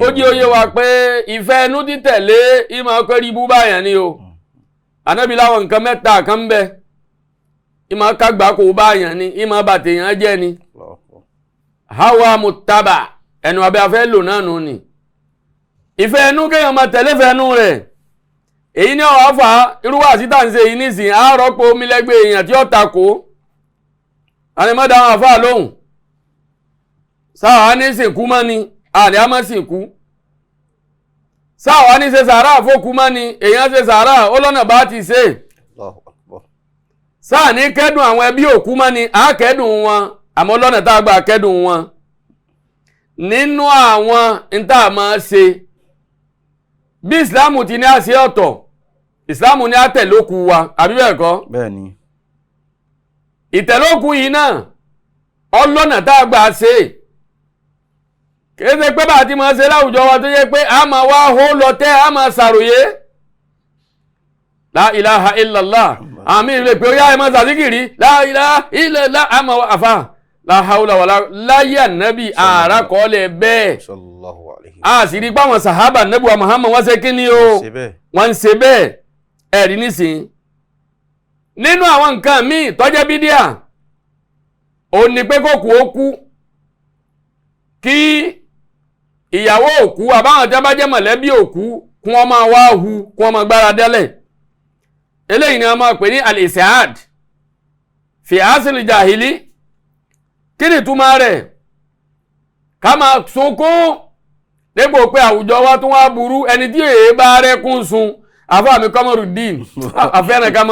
ó jẹ́ oyé wa pé ìfẹ́ ẹnu títẹ̀lé ìmọ̀ ọkọ̀ rí ibú báyàn ni o. Ànábì láwọn nǹkan mẹ́ta kan ń bẹ, ìmọ̀ kágbá kò báyàn ni, ìmọ̀ bàtẹ̀yàn jẹ́ ni. Hawa mutaba, ẹnu abẹ́ afẹ́ lò náà nù ni. Ìfẹ́ ẹnu kéèyàn máa tẹ̀lé ìfẹ́ ẹnu rẹ̀, èyí ni ọ̀rọ̀ àfà irú wà sí tàǹsẹ̀ yìí nísìnyí, á rọ́pò omi lẹ́gbẹ̀ẹ́ èèyàn tí ó takò àní mọ́dà àwọn àfà lóhùn sáà ní sìnkú mọ́ ni àní á mọ́ sìnkú, sáà ní ṣe sàárà fókú mọ́ ni, èèyàn ṣe sàárà ó lọ́nà bá ti ṣe. Allahu akbar. Sáà ní kẹ́dùn àwọn ẹbí òkú mọ́ ni, á kẹ́dùn wọn àmọ́ lọ́nà tá a gbà kẹ́dùn wọn. Nínú àwọn níta máa ṣe bí ìsìláàmù ti ní àṣẹ ọ̀tọ̀, ìsìláàmù ní àtẹ̀lókù wa, àbí bẹ́ẹ̀ kọ́? Bẹ́ẹ̀ni. Ìtẹ̀lókù yìí náà ọlọ́nà tá a gbà ṣe, kìí ṣe pé bá a ti máa ṣe láwùjọ wa tó yẹ pé a máa wá hó lọ tẹ́ a máa ṣàròyé. La ilaha illallah. Àmì ìlú pé ó yá ẹ máa ṣàzíkìrì la ilaha illallah, a máa wá àfa la hawla wala láyé ànábì ààrá kọ́lẹ̀ bẹ́ẹ̀. Sallallahu alayhi. A sì rí pé àwọn sàhábà ànábì wa Muhammad wọ́n ṣe kí ni o, Ṣe bẹ́ẹ̀. wọ́n ń ṣe bẹ́ẹ̀. Ẹ̀rí nísìnyí nínú àwọn nǹkan míì tó jẹ́ bídíà, ó ní pé kó kú ó kú kí ìyàwó òkú àbáwọn tí wọ́n bá jẹ́ mọ̀lẹ́bí òkú kí wọ́n máa wá hu, kí wọ́n máa gbára délẹ̀. Eléyìí ni wọ́n máa pè ní al-is'ad fi asìlì jahili. Kí ni ìtumọ̀ rẹ̀? Ká máa sunkún dépò pé àwùjọ wa tún wá burú, ẹni tí èé bá rẹ́kún sun. Àfa mi Kọ́mọrùdín àfẹ́ràn ká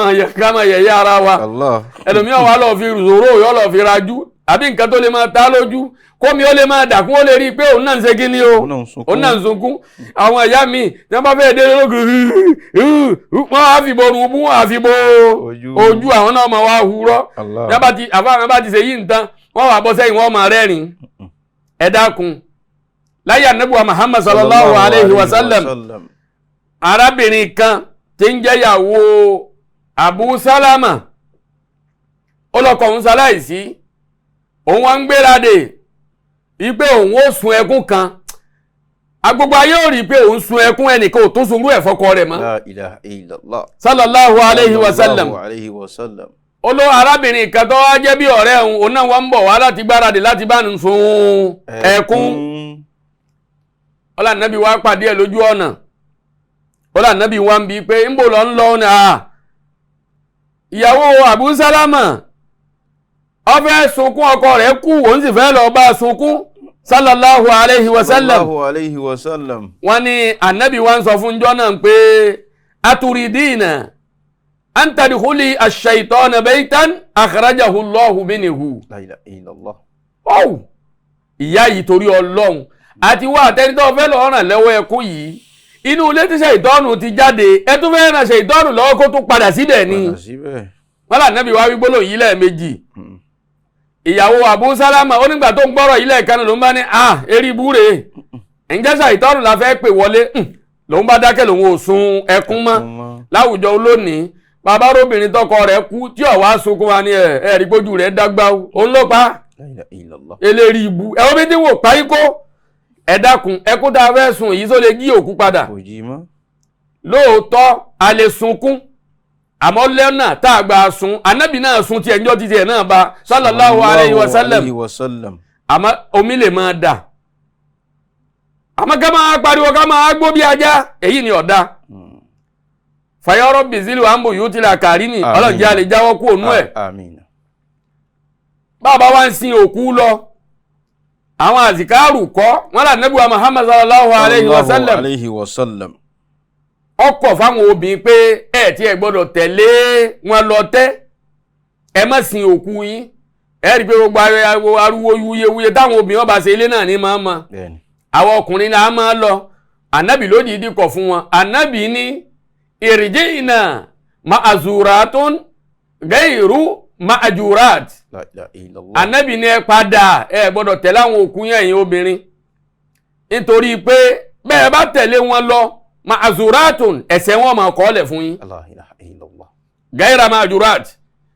máa yẹ̀yẹ́ ara wa. Allah. Ẹlòmíràn wà lọ́ọ́ fi zòró yọ lọ́ọ́ fi rajú àbí nǹkan tó lè máa ta lójú kómi ó lè máa dà kún ó lè rí i pé òun náà ń ṣe kíni o, Òun náà ń sunkún. òun náà ń sunkún. Àwọn ìyá mi tí wọ́n bá fẹ́ dé lóògùn wọ́n á fi borun bú, wọ́n á fi bo Ojú. ojú, àwọn náà máa wá hurọ́. Allah. Tí wọ́n bá ti àfa àwọn bá ti ṣe yí nǹkan, wọ́n wà bọ́ sẹ́yìn, wọ́n máa rẹ́rìn. Ẹ dákun, láyé ànábì wa Muhammad sallallahu alayhi wa sallam, arábìnrin kan tí ń jẹ́yàwó Abu Salama, ó lọ́kọ òun ṣaláìsí, òun wá ń gbéradè wípé òun ó sun ẹkún kan, agbogbo ayé ò rí i pé òun sun ẹkún, ẹnìkan ò tó sunrú ẹ̀ fọ́kọ rẹ̀ mọ́. La ilaha illallah. Sallallahu alayhi wa sallam. Sallallahu alayhi wa sallam. Ó ló arábìnrin kan tó wá jẹ́ bí ọ̀rẹ́ òun, òun náà wá ń bọ̀ wá láti gbáradì láti bá ń sun ẹkún. Ọlá nàbí wá pàdé ẹ̀ lójú ọ̀nà, ọlá nàbí wá ń bi pé ń bò lọ ń lọ ní à ìyàwó Abu Salama ó fẹ́ sunkún, ọkọ rẹ̀ kú, òun sì fẹ́ lọ bá a sunkún. Sallallahu alayhi wa sallam. Sallallahu alayhi wa sallam. Wọ́n ní ànábì wa ń sọ fún jọ́ náà pé aturidina an tadkhuli ash-shaytana baytan akhrajahu Allahu minhu. La ilaha illallah. Ọ̀wù ìyá yìí, torí Ọlọ́run àti wá àtẹnitọ́ fẹ́ lọ́ọ́ ràn lọ́wọ́ ẹkún yìí, inú ilé tí ṣèitọ́nù ti jáde, ẹ tún fẹ́ ràn ṣèitọ́nù lọ́wọ́ kó tún padà síbẹ̀ ni. Padà síbẹ̀. Wọ́n là nẹ́bí wá wí gbólóhùn yìí lẹ́ẹ̀mejì. Ìyàwó Abu Salama ó nígbà tó ń gbọ́rọ̀ yìí lẹ́ẹ̀kan ló ń bá ní à eré ibú rèé, ǹjẹ́ ṣèitọ́nù la fẹ́ pè wọlé? Lòun bá dákẹ́, lòun ò sun ẹkún mọ́. Láwùjọ lónìí, bàbá róbìnrin tọkọ rẹ̀ kú tí ó wá sunkún wa ni ẹ ẹ rí gbójú rẹ̀ dágbà òun ló pa La ilaha illallah. Eléri ibu ẹ wọ́n bí tí wò páyí kó. Ẹ dákun, ẹkún tá a fẹ́ sun yìí tó lè jí òkú padà? Kò jí mọ́. Lóòótọ́ a lè sunkún, àmọ́ lẹ́nà tá a gbà sun, anábì náà sun tiẹ̀ njọ́ títí ẹ̀ náà bá sallallahu alayhi wa sallam. Alayhi wa sallam. Àmọ́ omi lè máa dà, àmọ́ ká máa pariwo, ká máa gbó bí ajá, èyí ni ọ̀dà fàyọrọ bìzílù àmbò yóò tilẹ̀ àkàrí ni. Àmín. Ọlọ́run jẹ́ àlè jáwọ́ kú ònú ẹ̀. Àmín. Bàbá wa ń sin òkú lọ, àwọn àzìkárù kọ́ wọn là nẹ́bí wa Muhammad sallallahu alayhi wa sallam Alayhi wa sallam. Ọkọ̀ fáwọn obìnrin pé ẹ tí ẹ gbọ́dọ̀ tẹ̀lé wọn lọ tẹ́, ẹ má sin òkú yín. Ẹ rí i pé gbogbo ariwo ariwo wuyewuye táwọn obìnrin ọba ṣe ilé náà ní máa ma Bẹ́ẹ̀ni. àwọn ọkùnrin náà máa lọ. Ànábì lódìdí kọ̀ fún wọn. Ànábì ní irji'na ma'azuratun gairu ma'ajurat. La ilaha illallah. Ànábì ní ẹ padà, ẹ gbọ́dọ̀ tẹ̀lé àwọn òkú yẹn, ẹ̀yin obìnrin, nítorí pé bẹ́ẹ̀ bá tẹ̀lé wọn lọ, ma'azuratun, ẹ̀ṣẹ̀ wọn máa kọ́ lẹ̀ fún yín. La ilaha illallah. Gaira ma'ajurat,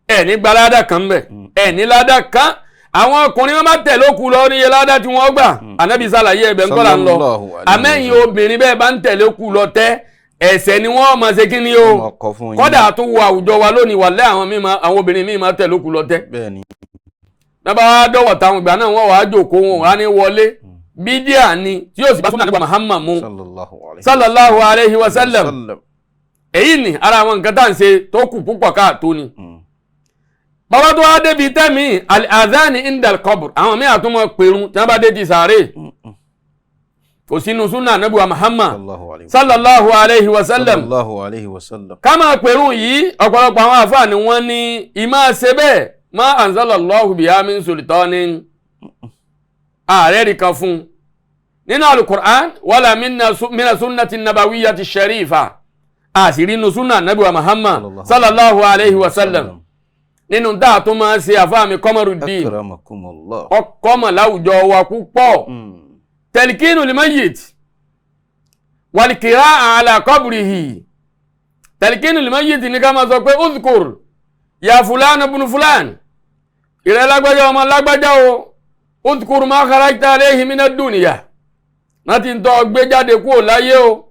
ẹ̀ ní gba ládà kan bẹ̀, ẹ̀ ní ládà kan. Àwọn ọkùnrin wọn bá tẹ̀lé òkú lọ níye ládà tí wọ́n gbà, ànábì sàlàyé ẹ̀bẹ̀ ńkọ́ là ń lọ. Sallallahu alayhi Àmẹ́yìn wa sallam. obìnrin bẹ́ẹ̀ bá ń tẹ̀lé òkú lọ tẹ́, ẹ̀ṣẹ̀ ni wọ́n máa ṣe kí ni o. Wọ́n máa kọ fún yín. Kọ́dà tó wo àwùjọ wa lónìí, wà lẹ́ àwọn míì, àwọn obìnrin míì máa tẹ̀lé òkú lọ tẹ́. Bẹ́ẹ̀ni. Bàbá wa dọ̀wọ̀ táwọn ìgbà náà wọ́n wàá jòkó, wọn wàá ní wọlé. Bídíà ni tí yóò sì bá súnà nípa Muhammad mu sallallahu alayhi wa sallam. Èyí ni ara àwọn nǹkan tá à ń ṣe tó kù púpọ̀ káàtó ni. Bàbá tó wá débi tẹ́mi al-adhani indal qabr, àwọn míì àtúmọ̀ pèrún tí wọ́n bá dé ti sàárè. Kò sínú súnà Ànábì wa Muhammad sallallahu alayhi wa sallam. Ká máa pèrún yìí, ọ̀pọ̀lọpọ̀ àwọn àfáà ni wọ́n ní ìmáa ṣe bẹ́ẹ̀ ma anzalallahu biha min sultanin, ààrẹ rí kan fún nínú alukur'an wala mina sunnati nabawiyyati sharifa, àṣírí inú súnà Ànábì wa Muhammad sallallahu alayhi wa sallam. Nínú dáa tó máa ṣe àfáà mi Kọ́mọrùdín, ọkọ̀mọ̀ láwùjọ wa púpọ̀. Tẹ̀lìkínú limayit wàlìkìrá ala qabrihi. Tẹ̀lìkínú limayit ní ká máa sọ pé uzkur ya fulan ibn fulan, ìrẹ́ lágbájá ọmọ lágbájá o, uzkur ma kharajta alayhi mina dunya, láti ń tọ́ gbé jáde kúrò láyé o,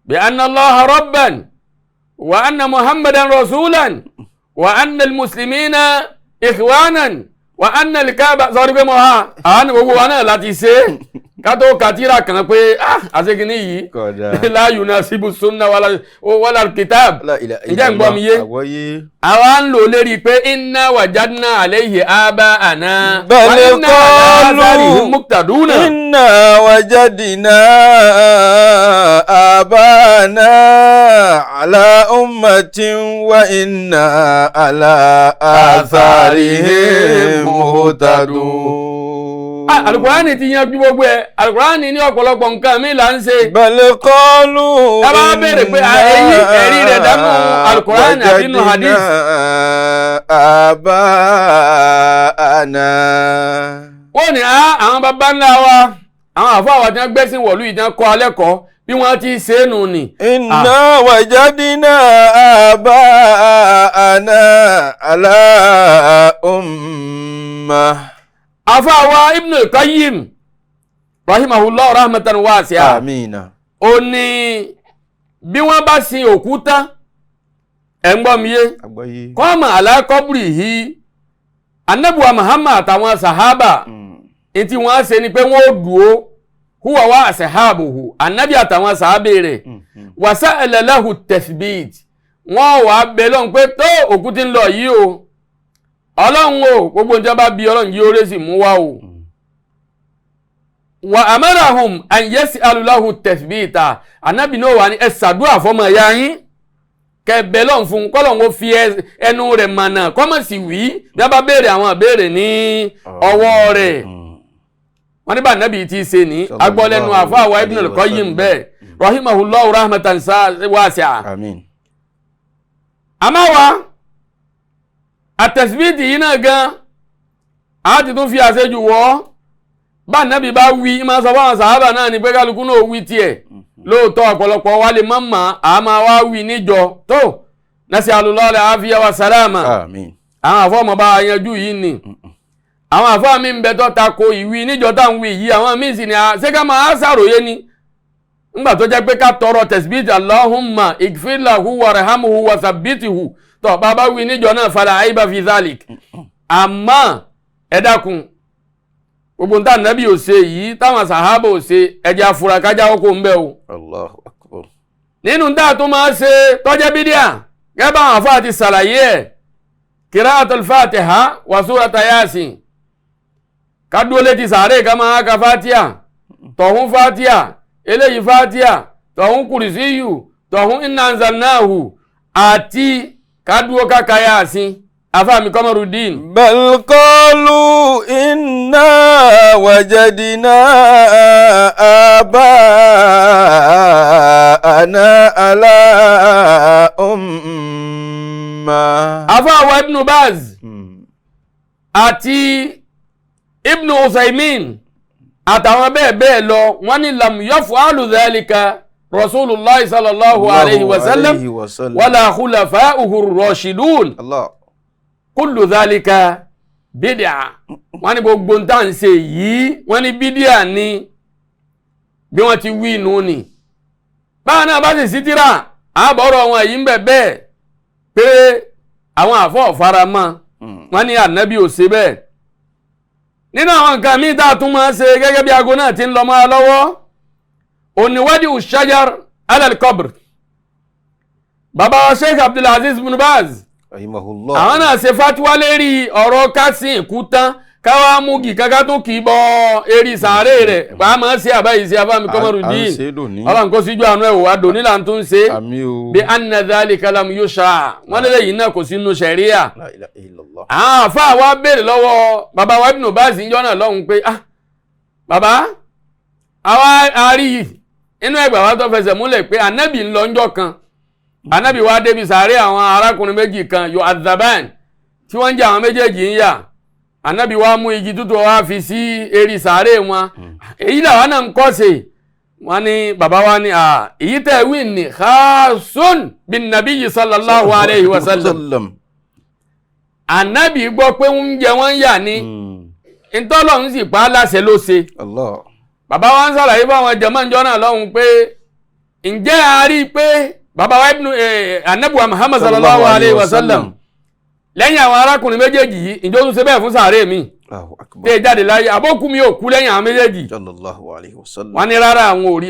bí anna Allaha rabban wa anna Muhammadan rasulan wa anna al-muslimina ikhwanan wa anna al-Kaaba. Sọ pé mo ha àwọn gbogbo wa náà láti ṣe ká tó kàtírà kan pé àṣekínní yìí la yunasibu sunna wala kitab. Ǹjẹ́ ń gbọ́ mi yé? Àwa ń lò lérí pé inna wajadna alayhi aba'ana wa inna ala atharihim muqtaduna. Inna wajadna aba'ana ala ummatin wa inna ala atharihim muqtadun. Alukurani ti yanjú gbogbo ẹ. Alukurani ní ọ̀pọ̀lọpọ̀ nǹkan mi là ń ṣe. Bal qalu. Ẹ bá béèrè pé èyí ẹ̀rí rẹ̀ dánú alukurani àti inú hadith. Aba'ana. Wọ́n ní àwọn baba ńlá wa, àwọn àfọ àwọn tí wọ́n gbẹ́sìn wọ̀lú yìí tí wọ́n kọ́ alẹ́ kọ́ bí wọ́n ti ṣe é nù ni. Inna wajadna aba'ana ala ummah. Àfáàwá Ibn al-Qayyim rahimahullah rahmatan wasi'a. Amina. Ó ní bí wọ́n bá sin òkú tán, ẹ̀ ń gbọ́ mi yé, kọ́mà ala qabrihi, Ànábì Muhammad àtàwọn sàhábà etí wọ́n ṣe ni pé wọ́n ó dúó, huwa wa ashabuhu, Ànábì àtàwọn sàhábà rẹ̀, wa sa'ala lahu tathbit, wọ́n wàá bẹ lọ́n pé tó òkú ti ń lọ yìí o, Ọlọ́run o, gbogbo nǹkan bá bí Ọlọ́run yìí ó rẹ́sì mú wá o. Wa amarahum an yas'alu lahu tathbita, Ànábì náà wà ní ẹ ṣàdúrà fọmọ ẹ̀yà yín kẹbẹ lọ́n fún kọ́lọ́n ó fi ẹnu rẹ̀ mọ̀nà kọ́mọ̀ sì wí bí a bá béèrè àwọn ìbéèrè ní ọwọ́ rẹ̀. Wọ́n ní bá Ànábì ti ṣe ní agbọ́lẹ́nu àfáàwá Ibn al-Qayyim bẹ́ẹ̀ rahimahullahu rahmatan wasi'a. Àmín. Àmọ́ wa àtẹ̀síbìtì yìí náà gan a ti tún fi àṣejù wọ́. Bá Ànábì bá wí máa sọ fáwọn sàhábà náà ní pé kálukú náà wí tiẹ̀. Lóòótọ́ ọ̀pọ̀lọpọ̀ wa lè mọ̀ mọ́ a máa wá wí níjọ tó nasi'alullahi al-afiya wa salama. Àmín. Àwọn àfọ́ ọmọ bá yanjú yìí ni àwọn àfọ́ mi ń bẹ tó ta ko ìwí níjọ tá à ń wí yìí, àwọn míì sì ni ṣé ká máa ṣàròyé ni ńgbà tó jẹ́ pé ká tọrọ tẹ̀síbìtì Allahumma ighfir lahu warhamhu wa thabbithu, tó bàbá wí níjọ náà fala aiba fi dhalik. Àmọ́ ẹ dákun, gbogbo nta Ànábì ò ṣe yìí táwọn sàhábà ò ṣe, ẹjẹ afura kájá oko ń bẹ o. Allahu akbar. Nínú nta tó máa ṣe tọ́jẹ́ bídíà gẹ́gẹ́ bá àwọn afáà ti ṣàlàyé ẹ̀, qira'atul Fatiha wa surata Yasin, ká dúró létí sàárè ká máa ka Fatiha, tọ̀hún Fatiha, eléyìí Fatiha, tọ̀hún kùrìsíyù, tọ̀hún inna anzalnahu, àti ká dúró ká ka Yasin. Afáàmì Kọ́mọrùdín. Bal qalu inna wajadna aba'ana ala umma. Afáàwọ̀ Ibn Baz àti Ibn Uthaymin àtàwọn bẹ́ẹ̀ bẹ́ẹ̀ lọ, wọ́n ní lam yaf'alu dhalika Rasulullah sallallahu alayhi wa sallam wala khulafa'uhu ar-rashidun. Allah. Kullu dhalika bídíà. Wọ́n ní gbogbo ń tà ń ṣe yìí, wọ́n ní bídíà ni bí wọ́n ti wí inú ni. Báwọn náà bá sì sí tíra àbọ̀rọ̀ wọn yìí ń bẹ̀ bẹ́ẹ̀ pé àwọn àfọ̀ faramọ́, wọ́n ní Ànábì ò ṣe bẹ́ẹ̀. Nínú àwọn nǹkan míì tá a tún máa ń ṣe gẹ́gẹ́ bí aago náà ti ń lọ mọ́ lọ́wọ́, òníwádìí ushajar alal-qabr. Bàbá wa Sheikh Abdulaziz bin Baz Rahimahullah. àwọn náà ṣe fatiwa lérí ọ̀rọ̀ kásìn ìkú tán káwá múgi kankan tó kì í bọ eré sàárè rẹ̀ bá a máa ṣe àbáyé ṣe abámi kọ́mọ́rù À ń dín ṣe lónìí. ọlọ́run kó síjú àánú ẹ̀ wò wá dòní là ń tún ṣe Àmín o. bí anna dhalika lam yusha wọ́n lélẹ̀ yìí náà kò sínú ṣẹ̀ríà. La ilaha illallah. Àwọn àfáà wa béèrè lọ́wọ́ bàbá wa Ibn Baz ń jọ́nà lọ́hùn pé ah bàbá àwa àárí yìí inú ẹgbàá wa tó fẹsẹ̀ múlẹ̀ pé ànábì ń lọ ńjọ́ kan, ànábì wa débi sàárè àwọn arákùnrin méjì kan yóò azaban tí wọ́n ń jẹ́ àwọn méjèèjì ń yà, ànábì wa mú igi tútù wa fi sí eré sàárè wọn, èyí làwọn náà ń kọ́ sí wọn ní bàbá wa ní èyí tẹ̀ wí ní khasun bin nabiyyi sallallahu alayhi wa sallam. Ànábì gbọ́ pé oúnjẹ wọn ń yà ní ntọ́lọ́hún sì pa á láṣẹ ló ṣe. Allah. Bàbá wa ń sàlàyé fáwọn jẹ̀mọ́ náà lọ́hùn pé ǹjẹ́ a rí i pé bàbá wa ibnu anabi wa Muhammad sallallahu alayhi wa sallam lẹ́yìn àwọn arákùnrin méjèèjì yìí ǹjẹ́ ó tún ṣe bẹ́ẹ̀ fún sàárè mi Allahu akbar. tẹ́ ẹ jáde láyé àbókù mi ò kú lẹ́yìn àwọn méjèèjì? Sallallahu alayhi wa sallam. Wọ́n ní rárá àwọn ò rí.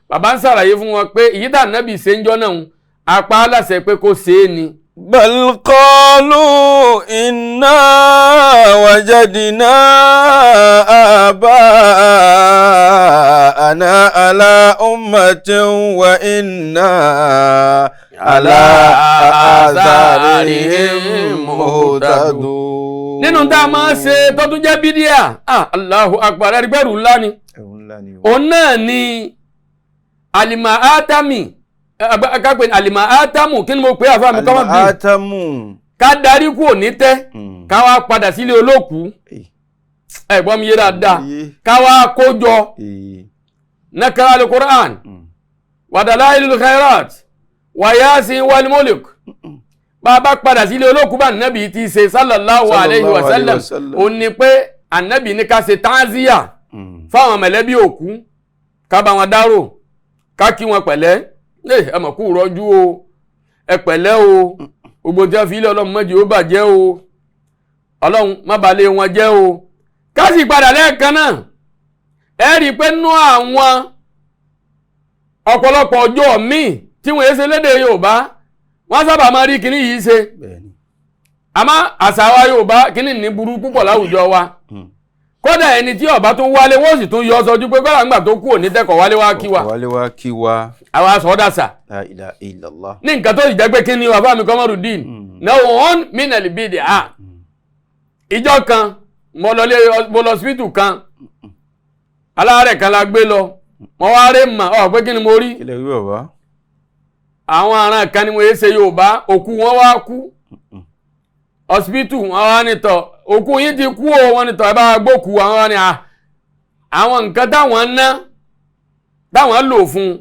Bàbá ń sàlàyé fún wọn pé èyí tá ànábì ṣe ń jọ́ náà apá aláṣẹ pé kó ṣe é ni. بل قالوا إنا وجدنا آباءنا على أمة وإنا على آثارهم مهتدون. Nínú tá a máa ń ṣe tó tún jẹ́ bídíà, Allahu akbar, ẹ̀rí bẹ̀rù ńlá ni. Òun náà ni alima atami kápẹ́ alima atamu, kí ni mo pè é àfa mi kọ́mọ́ bí Al-atamu. ká darí kúrò ní tẹ́ ká wá padà sílé olókùú, ẹ gbọ́ mi yé dáadáa, ká wá kójọ nakara alukur'an wa dalailul khairat wa yasin wal mulk. Bàbá padà sílé olókùú bá nàbì ti ṣe sallallahu alayhi wa sallam, ó ní pé ànábì ní ká ṣe táàzíyà fáwọn mẹ̀lẹ́bí òkú, ká bá wọn dárò, ká kí wọn pẹ̀lẹ́, ẹ mọ̀ kú rọ́jú o, ẹ pẹ̀lẹ́ o, gbogbo tí wọ́n fi ilé ọlọ́run mọ́jì ó bàjẹ́ o, ọlọ́run má balẹ̀ wọn jẹ́ o. Ká sì padà lẹ́ẹ̀kan náà, ẹ rí i pé nú àwọn ọ̀pọ̀lọpọ̀ ọjọ́ míì tí wọ́n ṣe lédè Yorùbá wọ́n sábà máa rí kinní yìí ṣe, àmọ́ àṣà wa Yorùbá kinní ní burú púpọ̀ láwùjọ wa. Kódà ẹni tí ọba tó wálé wọ́n sì tún yọ sọjú pé kódà ńgbà tó kú òní tẹkọ̀ wálé wá kí wa. Wálé wá kí wa. Àwa sọ dàsà. La ilaha illallah. Ní nǹkan tó sì jẹ́ pé kí ni bàbá mi Kọ́mọ́rùdín náà wọ́n mínàlì bíi à. Ìjọ kan mo lọ síbítù kan, aláàárẹ̀ kan la gbé lọ, mo wá rí mà ọ pé kí ni mo rí. Kí lẹ rí bàbá? Àwọn aràn kan ni mo yé ṣe Yorùbá, òkú wọn wá kú. Hospital wọn wá nítọ̀ òkú yín ti kú o, wọn nítọ̀ ẹ bá gbókù àwọn wá ní àwọn nǹkan táwọn ná táwọn lò fún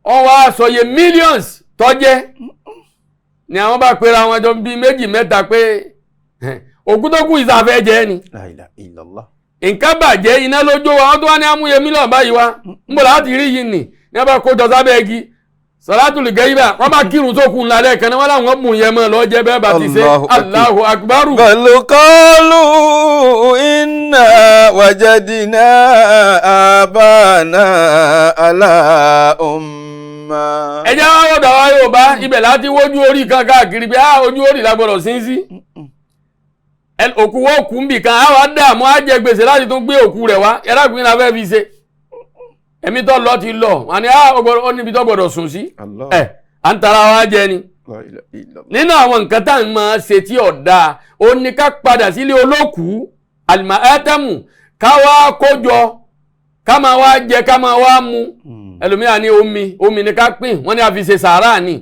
wọn wá sọye millions tọ́jẹ́ ni àwọn bá pera wọn jọ bíi méjì mẹ́ta pé òkú tó kú ìsàfẹ́ jẹ́ ni. La ilaha illallah. Nǹkan bàjẹ́ iná lójó wa, wọ́n tó wá ní amúyẹ mílíọ̀nù báyìí wá ń bọ̀ láti rí yìí nì ní wọ́n bá kó jọ sábẹ́ igi sọlátùlù gẹ́yìbà wọ́n bá kírun sókun ńlá lẹ́ẹ̀kan náà wọ́n láwọn mú yẹn mọ́ lọ́ọ́ jẹ́ bẹ́ẹ̀ bá ti ṣe. Allahu akbaru. Bal qalu inna wajadna abana ala umma. Ẹ jẹ́ wá wọ́dọ̀ wa Yorùbá ibẹ̀ láti wójú orí kan káàkiri pé ojú orí la gbọ́dọ̀ sí sí. Òkú wọ́n kú ń bì kan á wá dààmú á jẹ gbèsè láti tún gbé òkú rẹ̀ wá ẹ̀rọ la fẹ́ fi ṣe. Ẹ̀mí tó lọ ti lọ wọn ni ó níbi tó gbọ́dọ̀ sùn sí ẹ̀ à ń tara wa jẹ ni. Nínú àwọn nǹkan tá à ń máa ṣe tí ọ̀dà ó ní ká padà sílé olókùú àlùmọ́ ẹ́tẹ́mù ká wá kójọ ká máa wá jẹ ká máa wá mu. Ẹlòmíràn ní omi omi ni ká pín wọ́n ní a fi ṣe sàárà ni.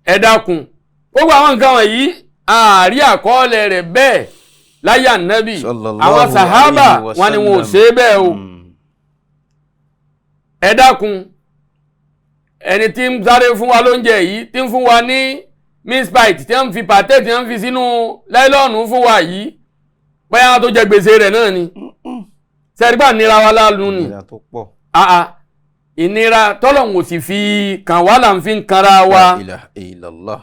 Ẹ dákun gbogbo àwọn nǹkan wọ̀nyí àárí àkọọ́lẹ̀ rẹ̀ bẹ́ẹ̀ láyé ànábì àwọn sàhábà wọn ni wọn ò ṣe é bẹ́ẹ̀ o. Ẹ dákun ẹni tí ń sáré fún wa lóúnjẹ yìí tí ń fún wa ní mince pie tí ń fi pàtẹ́ tí ń fi sínú láìlọ́ọ̀nù fún wa yìí bóyá tó jẹ gbèsè rẹ̀ náà ni sẹ́rígbà nira wa láàlú ni ìnira tọ́lọ̀hún ò sì fi kàn wá là ń fi kanra wa. La ilaha illallah.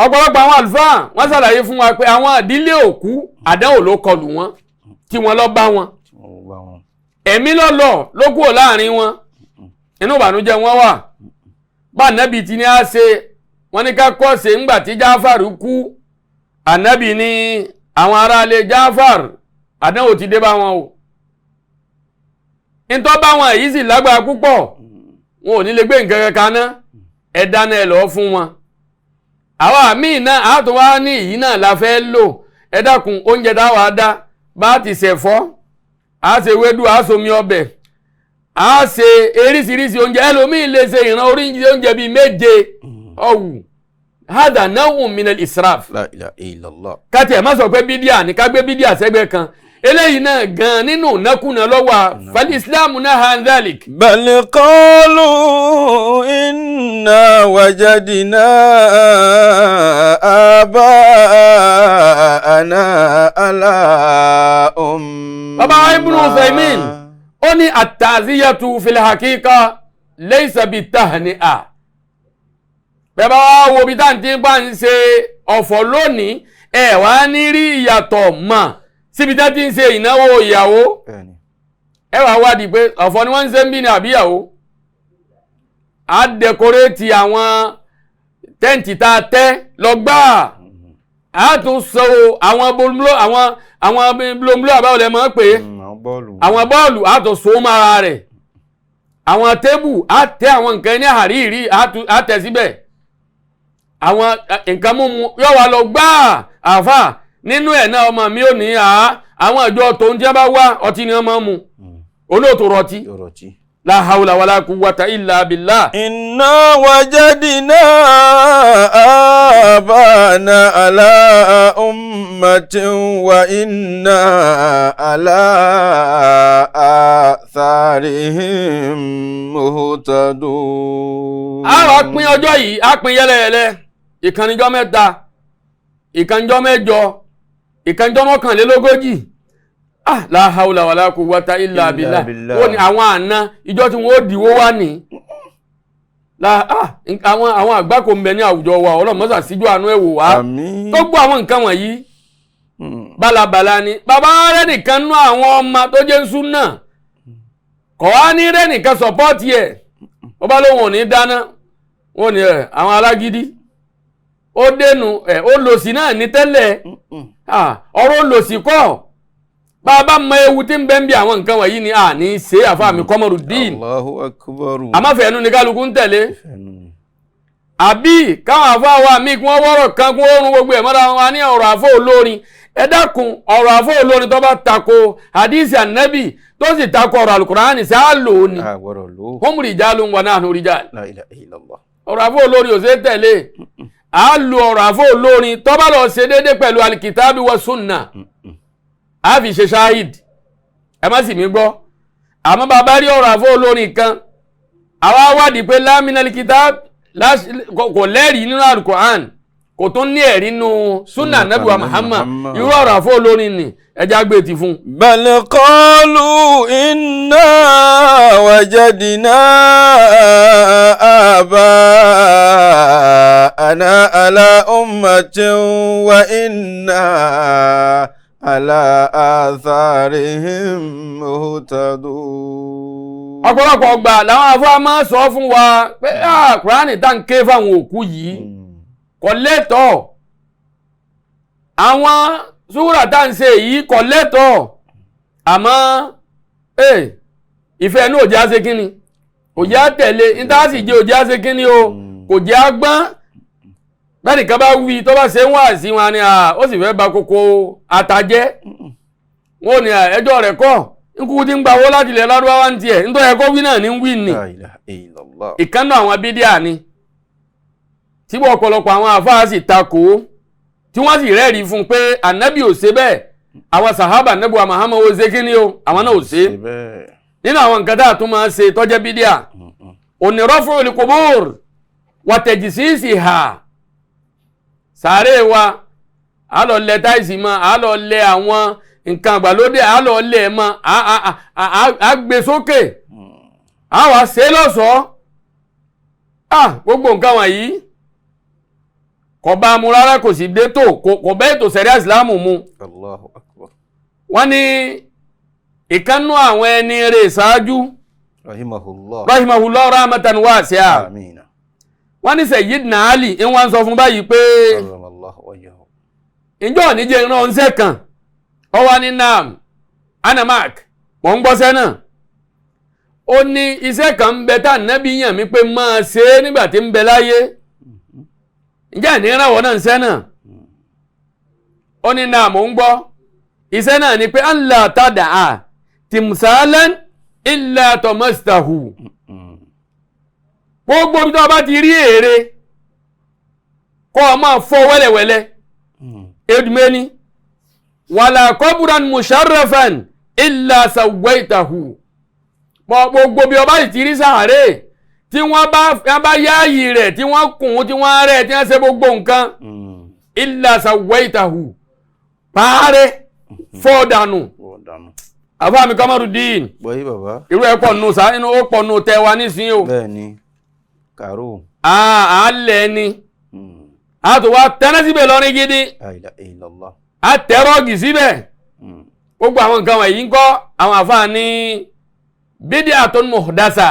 Ọ̀pọ̀lọpọ̀ àwọn àlùfáà wọ́n ṣàlàyé fún wa pé àwọn ìdílé òkú àdánwò ló kọlù wọn tí wọ́n lọ bá wọn. Ẹ̀mí lọ́lọ́ ló kúrò láàrin wọn, inú ìbànújẹ́ wọn wà. Bá ànábì ti ní á ṣe, wọ́n ní ká kọ́ ṣe ńgbà tí Jáfàrù kú. Ànábì ní àwọn aráalé Jáfàrù àdánwò ti dé bá wọn o. Ntọ́ bá wọn èyí sì lágbára púpọ̀, wọn ò ní lè gbé nǹkan kankan ná, ẹ dáná ẹ lọ́ọ́ fún wọn. Àwa míì náà a tún wá ní èyí náà la fẹ́ lò. Ẹ dákun, oúnjẹ táwa dá bá ti ṣẹ̀fọ́, a ṣe wédú, a ṣomi ọbẹ̀, a ṣe eríṣiríṣi oúnjẹ. Ẹlòmíì lè ṣe ìran oríṣiríṣi oúnjẹ bíi 7 ọ̀wù. Hada naw'un minal israf. La ilaha illallah. Káti ẹ̀ má sọ pé bídíà ní ká gbé bídíà sẹ́gbẹ́ kan. Eléyìí náà gan nínú nákúnà lọ́wọ́ fal islam naha an dhalik. Bal qalu inna wajadna aba'ana ala umma. Bàbá Ibn Uthaymin ó ní at-ta'ziyatu fil haqiqa laysa bit-tahni'a. Bẹ́ẹ̀ bá wá wo bí táǹtí bá ń ṣe ọ̀fọ̀ lónìí, ẹ̀ wá ní rí ìyàtọ̀ mọ̀ síbi tá ti ń ṣe ìnáwó ìyàwó. Ẹ wá wádìí pé ọ̀fọ̀ ni wọ́n ń ṣe ń bí ní àbíyàwó. Á dẹkoréètì àwọn tẹ́ǹtì tá a tẹ́ lọ gbáà. Á tún so àwọn blombló, àwọn blombló àbáwọ̀ lẹ́ mọ̀ pé àwọn bọ́ọ̀lù á tún so mára rẹ̀. Àwọn tébù á tẹ àwọn nǹkan ní àríyìí á tẹ̀ síbẹ̀. Àwọn nǹkan mímu yóò wá lọ gbáà. Àfà nínú ẹ̀ náà ọmọ mi ò ní àwọn ìjọ tòun tí wọ́n bá wá ọtí ni wọ́n máa ń mu, olóòtú rọtí. La hawla wala quwwata illa billah. Inna wajadna abana ala ummatin wa inna ala atharihim muhtadun. A wá pín ọjọ́ yìí, a pín yẹ́lẹyẹ̀lẹ. Ìkànnìjọ́ 3, ìkànnìjọ́ 8, ìkànnìjọ́ 41. Ah, la hawla wala quwwata illa billah. Ó ní àwọn àna ìjọ tí wọ́n ó dìwó wá ní. Àwọn àgbákò ń bẹ ní àwùjọ wa, ọlọ́mọ́sà síjú àánú ẹ̀ wò wá. Tó gbọ́ àwọn nǹkan wọ̀nyí bálabàla ni. Bàbá rẹ̀ nìkan nú àwọn ọmọ tó jẹ́ ń sún náà kọ̀ wá ní rẹ̀ nìkan sọ̀pọ́ọ̀tì ẹ̀. Ó bá lóun ò ní dáná, wọ́n ní ẹ̀ àwọn alágídí. Ó dénú ẹ̀ ó lòsì náà ní tẹ́lẹ̀. Ọ̀rọ̀ lòsì kọ́. Bàbá mọ ewu tí ń bẹ ń bí àwọn nǹkan wọ̀nyí ni a ní ṣe àfa mi Kọ́mọrùdín. Allahu akbar. Àmọ́fẹ́ ẹnu ni kálukú ń tẹ̀lé. Àbí káwọn àfa wa mi kí wọ́n wọ́rọ̀ kan kí wọ́n rún gbogbo ẹ̀ mọ́ra wọn ní ọ̀rọ̀ àfọ olórin. Ẹ dákun, ọ̀rọ̀ àfọ olórin tó bá tako hadisi anabi tó sì tako ọ̀rọ̀ alukurani sí á lò ó ni. Hum rijalun wa nahnu rijal. La ilaha illallah. Ọ̀rọ̀ àfọ olórin ò ṣe é tẹ̀lé. A lo ọ̀rọ̀ àfọ olórin tó bá lọ ṣe déédéé pẹ̀lú alikitabi wa sunna. A fi ṣe ṣáhid. Ẹ má sì mí gbọ́. Àmọ́ bàbá rí ọ̀rọ̀ àfọ olórin kan, àwa wádìí pé lámìnà kitab kò lẹ́rìí nínú alukur'an, kò tún ní ẹ̀rí nínú sunna nabi wa Muhammad. Irú ọ̀rọ̀ àfọ olórin ni ẹja gbé ti fún. Bal qalu inna wajadna aba'ana ala ummatin wa inna ala atharihim muhtadun. Ọ̀pọ̀lọpọ̀ ọgbà làwọn afọ máa sọ fún wa pé Kùránì tá ń ké fáwọn òkú yìí kò lẹ́tọ̀ọ́, àwọn súrà tá ń ṣe yìí kò lẹ́tọ̀ọ́. Àmọ́ ìfẹ́ inú òjá ṣe kínni, kò jẹ́ àtẹ̀lé níta sì jẹ́ òjá ṣe kínni o, kò jẹ́ àgbọ́n. Bẹ́ẹ̀ni kan bá wí tó bá ṣe ń wá sí wọn ni ó sì fẹ́ ba kókó àtàjẹ́. Wọn ò ní ẹjọ́ rẹ̀ kọ́, nkú ti ń gba owó láti ilẹ̀ lárúbáwá ń tiẹ̀, nítorí ẹ̀kọ́ wí náà ní ń wí ni. Ìkànnà àwọn bídíà ni tí wọ́n ọ̀pọ̀lọpọ̀ àwọn àfáà sì takò ó, tí wọ́n sì rẹ́rìí fún un pé ànábì ò ṣe bẹ́ẹ̀, àwọn sàhábà ànábì wa Muhammad ó ṣe kíni o, àwọn náà ò ṣe. Nínú àwọn nǹkan tá a tún máa ń ṣe tó jẹ́ bídíà, òní raf'ul qubur wa tajsisiha. Sàárè wa a lọ lẹ táìsì mọ́, a lọ lẹ àwọn nǹkan àgbàlódé, a lọ lẹ mọ́, a gbé sókè, a wá ṣe lọ́ṣọ̀ọ́. Gbogbo nǹkan wọ̀nyí Kò bá mu rárá, kò sì dé tó, kò bẹ́ẹ̀ tó sẹ̀ríà ìsìlámù mu. Allahu akbar. Wọ́n ní ìkànnú àwọn ẹni rẹ̀ ṣáájú. Rahimahullah. Rahimahullah rahmatan wasi'a. Amina. Wọ́n ní Sayyidina Ali ń wá ń sọ fún báyìí pé Karramallahu wajhahu. ǹjọ́ ò ní jẹ́ ìran ọ̀nṣẹ́ kan. Ó wá ní naam anamak, mò ń gbọ́sẹ́ náà. Ó ní iṣẹ́ kan ń bẹ tá ànábì yàn mí pé máa ṣe é nígbà tí ń bẹ láyé. Ǹjẹ́ àní ìrànwọ́ náà ń ṣẹ́ náà? Ó ní naam, mò ń gbọ́. Iṣẹ́ náà ni pé alla tada'a timsalan illa tamastahu. Gbogbo bí tó bá ti rí ère kọ́ ọ máa fọ́ wẹ́lẹ̀wẹ́lẹ́. Edumeni wàlà kọ́bùrán musharrafan illa sawaitahu. Gbogbo bí ọba ti rí sàárè tí wọ́n bá yáàyè rẹ̀, tí wọ́n kùn, tí wọ́n rẹ̀, tí wọ́n ṣe gbogbo nǹkan, illa sawaitahu, pààrẹ̀ fọ́ dànù. Àfáàmì Kamarudin, irú ẹ̀ pọ̀ nù sá, inú ó pọ̀ nù tẹ wa nísìnyí o. Bẹ́ẹ̀ni, kàró. Àálẹ̀ ni a tó wá tẹ́lẹ̀ síbẹ̀ lọ́rin gidi, a tẹ́rọ̀gì síbẹ̀. Gbogbo àwọn nǹkan wọ̀nyí ń kọ́ àwọn àfáà ní bid'atun muhdasa,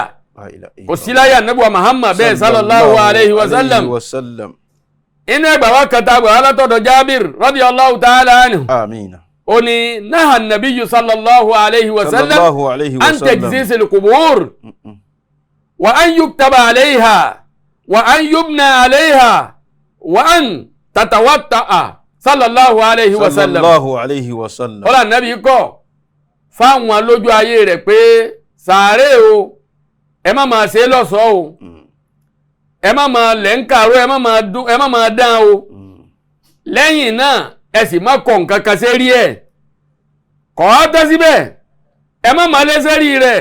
kò sí láyé ànábì wa Muhammad bẹ́ẹ̀ sallallahu alayhi wa sallam. Inú ẹgbà wa kẹta gbà wá látọ̀dọ̀ Jábìr radiyallahu ta'ala anhu. Àmín. Ó ní naha nabiyyu sallallahu alayhi wa sallam an tajzisil qubur wa an yuktaba alayha wa an yubna alayha wa an tatawatta'a sallallahu alayhi wa sallam. Sallallahu alayhi wa sallam. Ọlá nàbí kọ́ fáwọn lójú ayé rẹ̀ pé sàárè o, ẹ má máa ṣe lọ́ṣọ̀ọ́ o, ẹ má máa lẹ́ńkàró, ẹ má máa dán o. Lẹ́yìn náà ẹ sì má kọ nǹkan kan sérí ẹ̀, kọ́ á tẹ́ síbẹ̀, ẹ má máa lé sérí rẹ̀.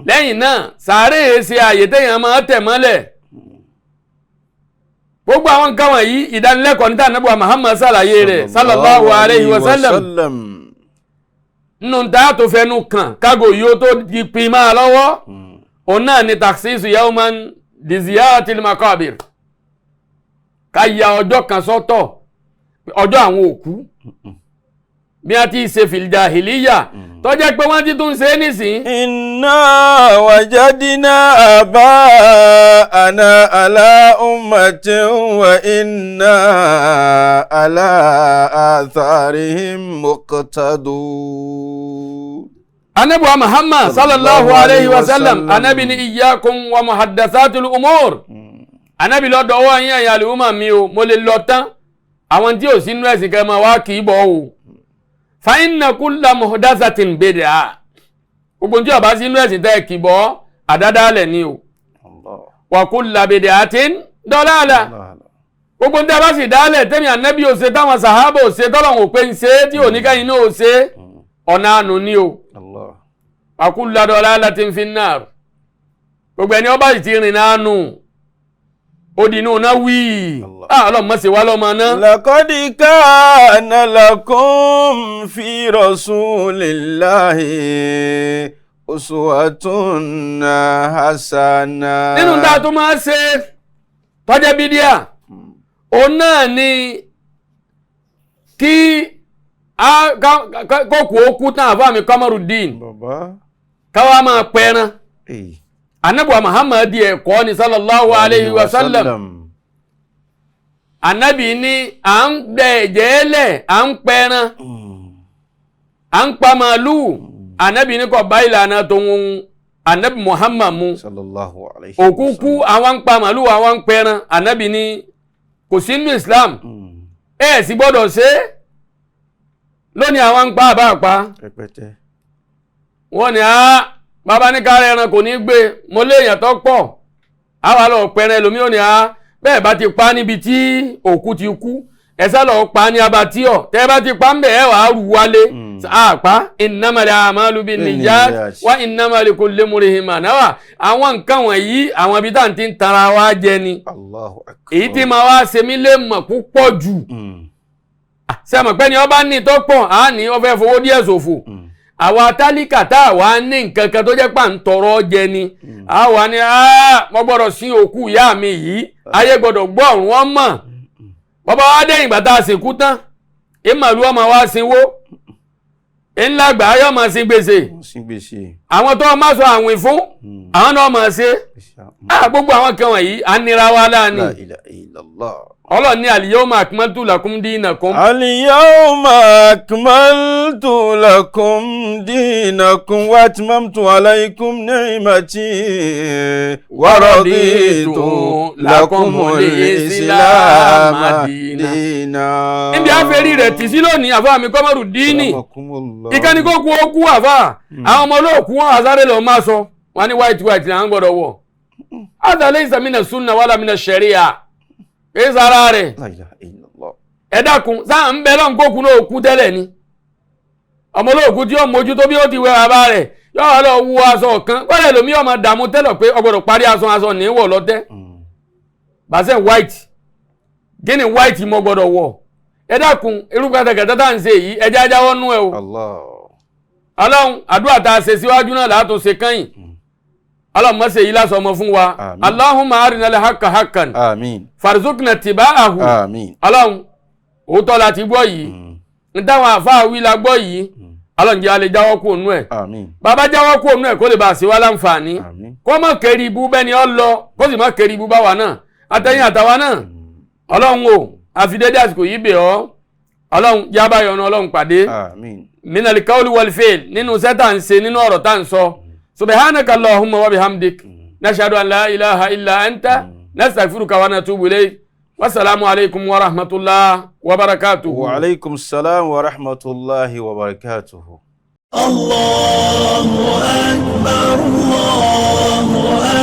Lẹ́yìn náà sàárè ṣe àyè téèyàn máa tẹ̀ mọ́lẹ̀. Gbogbo àwọn nǹkan wọ̀nyí ìdánilẹ́kọ̀ọ́ ní tànàbí wa Muhammad ṣàlàyé rẹ̀ sallallahu alayhi wa sallam. Nínú tá a tó fẹnu kàn kágò yìí ó tó di pin máa lọ́wọ́, òun náà ni taksisu yawman li ziyaratil maqabir, ká ya ọjọ́ kan sọ́tọ̀, ọjọ́ àwọn òkú, bí a ti ṣe fil jahiliya, tó jẹ́ pé wọ́n ti tún ṣe é nísìn. Inna wajadina aba'ana ala ummatin wa inna ala atharihim muqtadun. Ànábì wa Muhammad sallallahu alayhi wa sallam, Ànábì ní iyyakum wa muhaddathatil umur. Ànábì lọ́dọ̀ ọwọ́ yín ẹ̀yin àlùmọ̀ mi o, mo lè lọ tán àwọn tí ò sínú ẹ̀sìn kẹ́ máa wá kì í bọ̀ o. Fa inna kulla muhdathatin bid'ah. Gbogbo tí ó bá sínú ẹ̀sìn tẹ́ kì í bọ̀ àdádálẹ̀ ni o. Wa kulla bid'atin dalalah. Gbogbo tí a bá sì dálẹ̀ tẹ́mi Ànábì ò ṣe, táwọn sàhábà ò ṣe, tọ́lọ́hun ò pé ń ṣe, tí ò ní káyìn náà ò ṣe, ọ̀nà àánú ni o. Wa kulla dalalatin fin nar. Gbogbo ẹni ó bá sì ti rìn náà nù, odinu na wí. Ọlọ́run má ṣe wá lọ́mọ náà. Laqad kana lakum fi rasulillahi uswatun hasana. Nínú tá a tó máa ṣe tọ́jẹ́ bídíà, òun náà ni kí kókò ó kú tán àfáàmì Kamarudin, káwá máa pẹran. Ànábì wa Muhammad ẹ̀kọ́ ni sallallahu alayhi wa sallam. Ànábì ní à ń gbẹ ẹ̀jẹ̀ lẹ̀, à ń pẹran, à ń pa màálù. Ànábì ní kò bá ìlànà tó ń Ànábì Muhammad mu. Òkú kú, àwọn ń pa màálù, àwọn ń pẹran. Ànábì ní kò sí nínú Islam, ẹ sì gbọ́dọ̀ ṣe é. Lónìí àwọn ń pa àbá pa, wọ́n ní á bàbá ní kára ẹran kò ní gbé, mo léèyàn tó pọ̀, àwa lọ pẹran. Ẹlòmíì ò ní á bẹ́ẹ̀ bá ti pa níbi tí òkú ti kú, ẹ sá lọ pa ní abatíọ̀, tẹ́ ẹ bá ti pa ń bẹ̀ ẹ wàá rù wálé. Àpá innamal a'malu binniyat wa innama likulli imri'in ma nawa. Àwọn nǹkan wọ̀nyí àwọn ibi tá à ń ti ń tara wa jẹ ni. Èyí tí màá wá ṣe mí lè mọ̀ púpọ̀ jù, ṣe mọ̀ pé ni ọba ní tó pọ̀, á ní ó fẹ́ fowó díẹ̀ ṣòfò. Àwa tálíkà tá a wá ní nǹkan kan tó jẹ́ pà ń tọrọ jẹ ni, àwa ni mo gbọ́dọ̀ sin òkú ìyá mi yìí, ayé gbọ́dọ̀ gbọ́ ọ̀run wọn mọ̀. Bàbá wa dẹ́yìn ìgbà tá a sìnkú tán, ìmàlú ọmọ wa sinwó, ńlá gbà yọ máa sin gbèsè. Àwọn tó máa sọ àwìn fún, àwọn náà máa ṣe. Gbogbo àwọn kan wọ̀nyí, à ń nira wa láàánú. Ọlọ́run ní al-yawma akmaltu lakum dinakum. Al-yawma akmaltu lakum dinakum wa atmamtu alaykum ni'mati wa raditu lakumul islama dina. Níbi àfẹ́rí rẹ̀ tì sí lónìí, àfa mi kọ́mọ́rù díìnì. Ìkànnì kó kú ó kú àfa. Àwọn ọmọ olóòkú wọn àsáré lọ máa sọ. Wọ́n ní white white làwọn gbọ́dọ̀ wọ̀. Hadha laysa mina sunna wala mina sharia. Sara rẹ̀ ẹ dákun sáà ń bẹ lọ́n kókun náà kú tẹ́lẹ̀ ni ọmọ olóòkú tí ó mójútó bí ó ti wẹ bàbá rẹ̀ yóò lọ wú aṣọ kan kọ́lẹ̀ lómi ọmọ dààmú tẹ́lọ̀ pé ọgbọ́dọ̀ parí aṣọ aṣọ ní wọ̀ lọ́tẹ́ bàṣẹ white gíní white mo gbọ́dọ̀ wọ̀ ẹ dákun irúfẹ́ kẹtẹ́kẹtẹ́ tá à ń ṣe yìí ẹjẹ́ ajáwọ́ nú ẹ o Ọlọ́run àdúrà tá a ṣe síwájú náà látún ṣe kẹ́yìn Ọlọ́run má ṣe yìí lásán ọmọ fún wa. Allahumma arinal haqqa haqqan. Àmín. Farzuqna tiba'ahu. Àmín. Ọlọ́run òótọ́ la ti gbọ́ yìí. N táwọn àfáà wí la gbọ́ yìí. Ọlọ́run jẹ́ a lè jáwọ́ kúrò nú ẹ̀. Àmín. Bàbá jáwọ́ kúrò nú ẹ̀ kó lè bá a ṣe wá láǹfààní. Kó má kéré ibú bẹ́ni ọ lọ kó sì má kéré ibú bá wa náà. Àtẹ̀yìn àtàwa náà. Ọlọ́run o àfi dédé àsìkò yìí bẹ̀ ọ́. Ọlọ́run jẹ́ abáyọ̀nù Ọlọ́run pàdé. Àmín. Minal qawli wal fi'l nínú iṣẹ́ tá ń ṣe nínú ọ̀rọ̀ tá ń sọ. سبحانك اللهم وبحمدك نشهد أن لا إله إلا أنت نستغفرك ونتوب إليك والسلام عليكم ورحمة الله وبركاته. وعليكم السلام ورحمة الله وبركاته. الله أكبر الله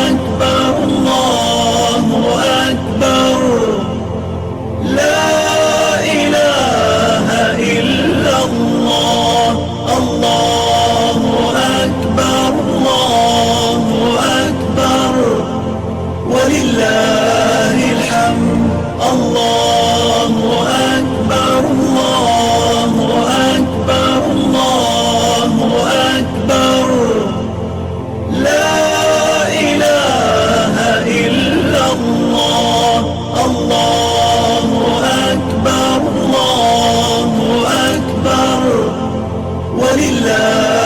أكبر الله أكبر لا إله إلا الله الله أكبر الله أكبر ولله الحمد الله أكبر الله أكبر الله أكبر لا إله إلا الله الله أكبر الله أكبر ولله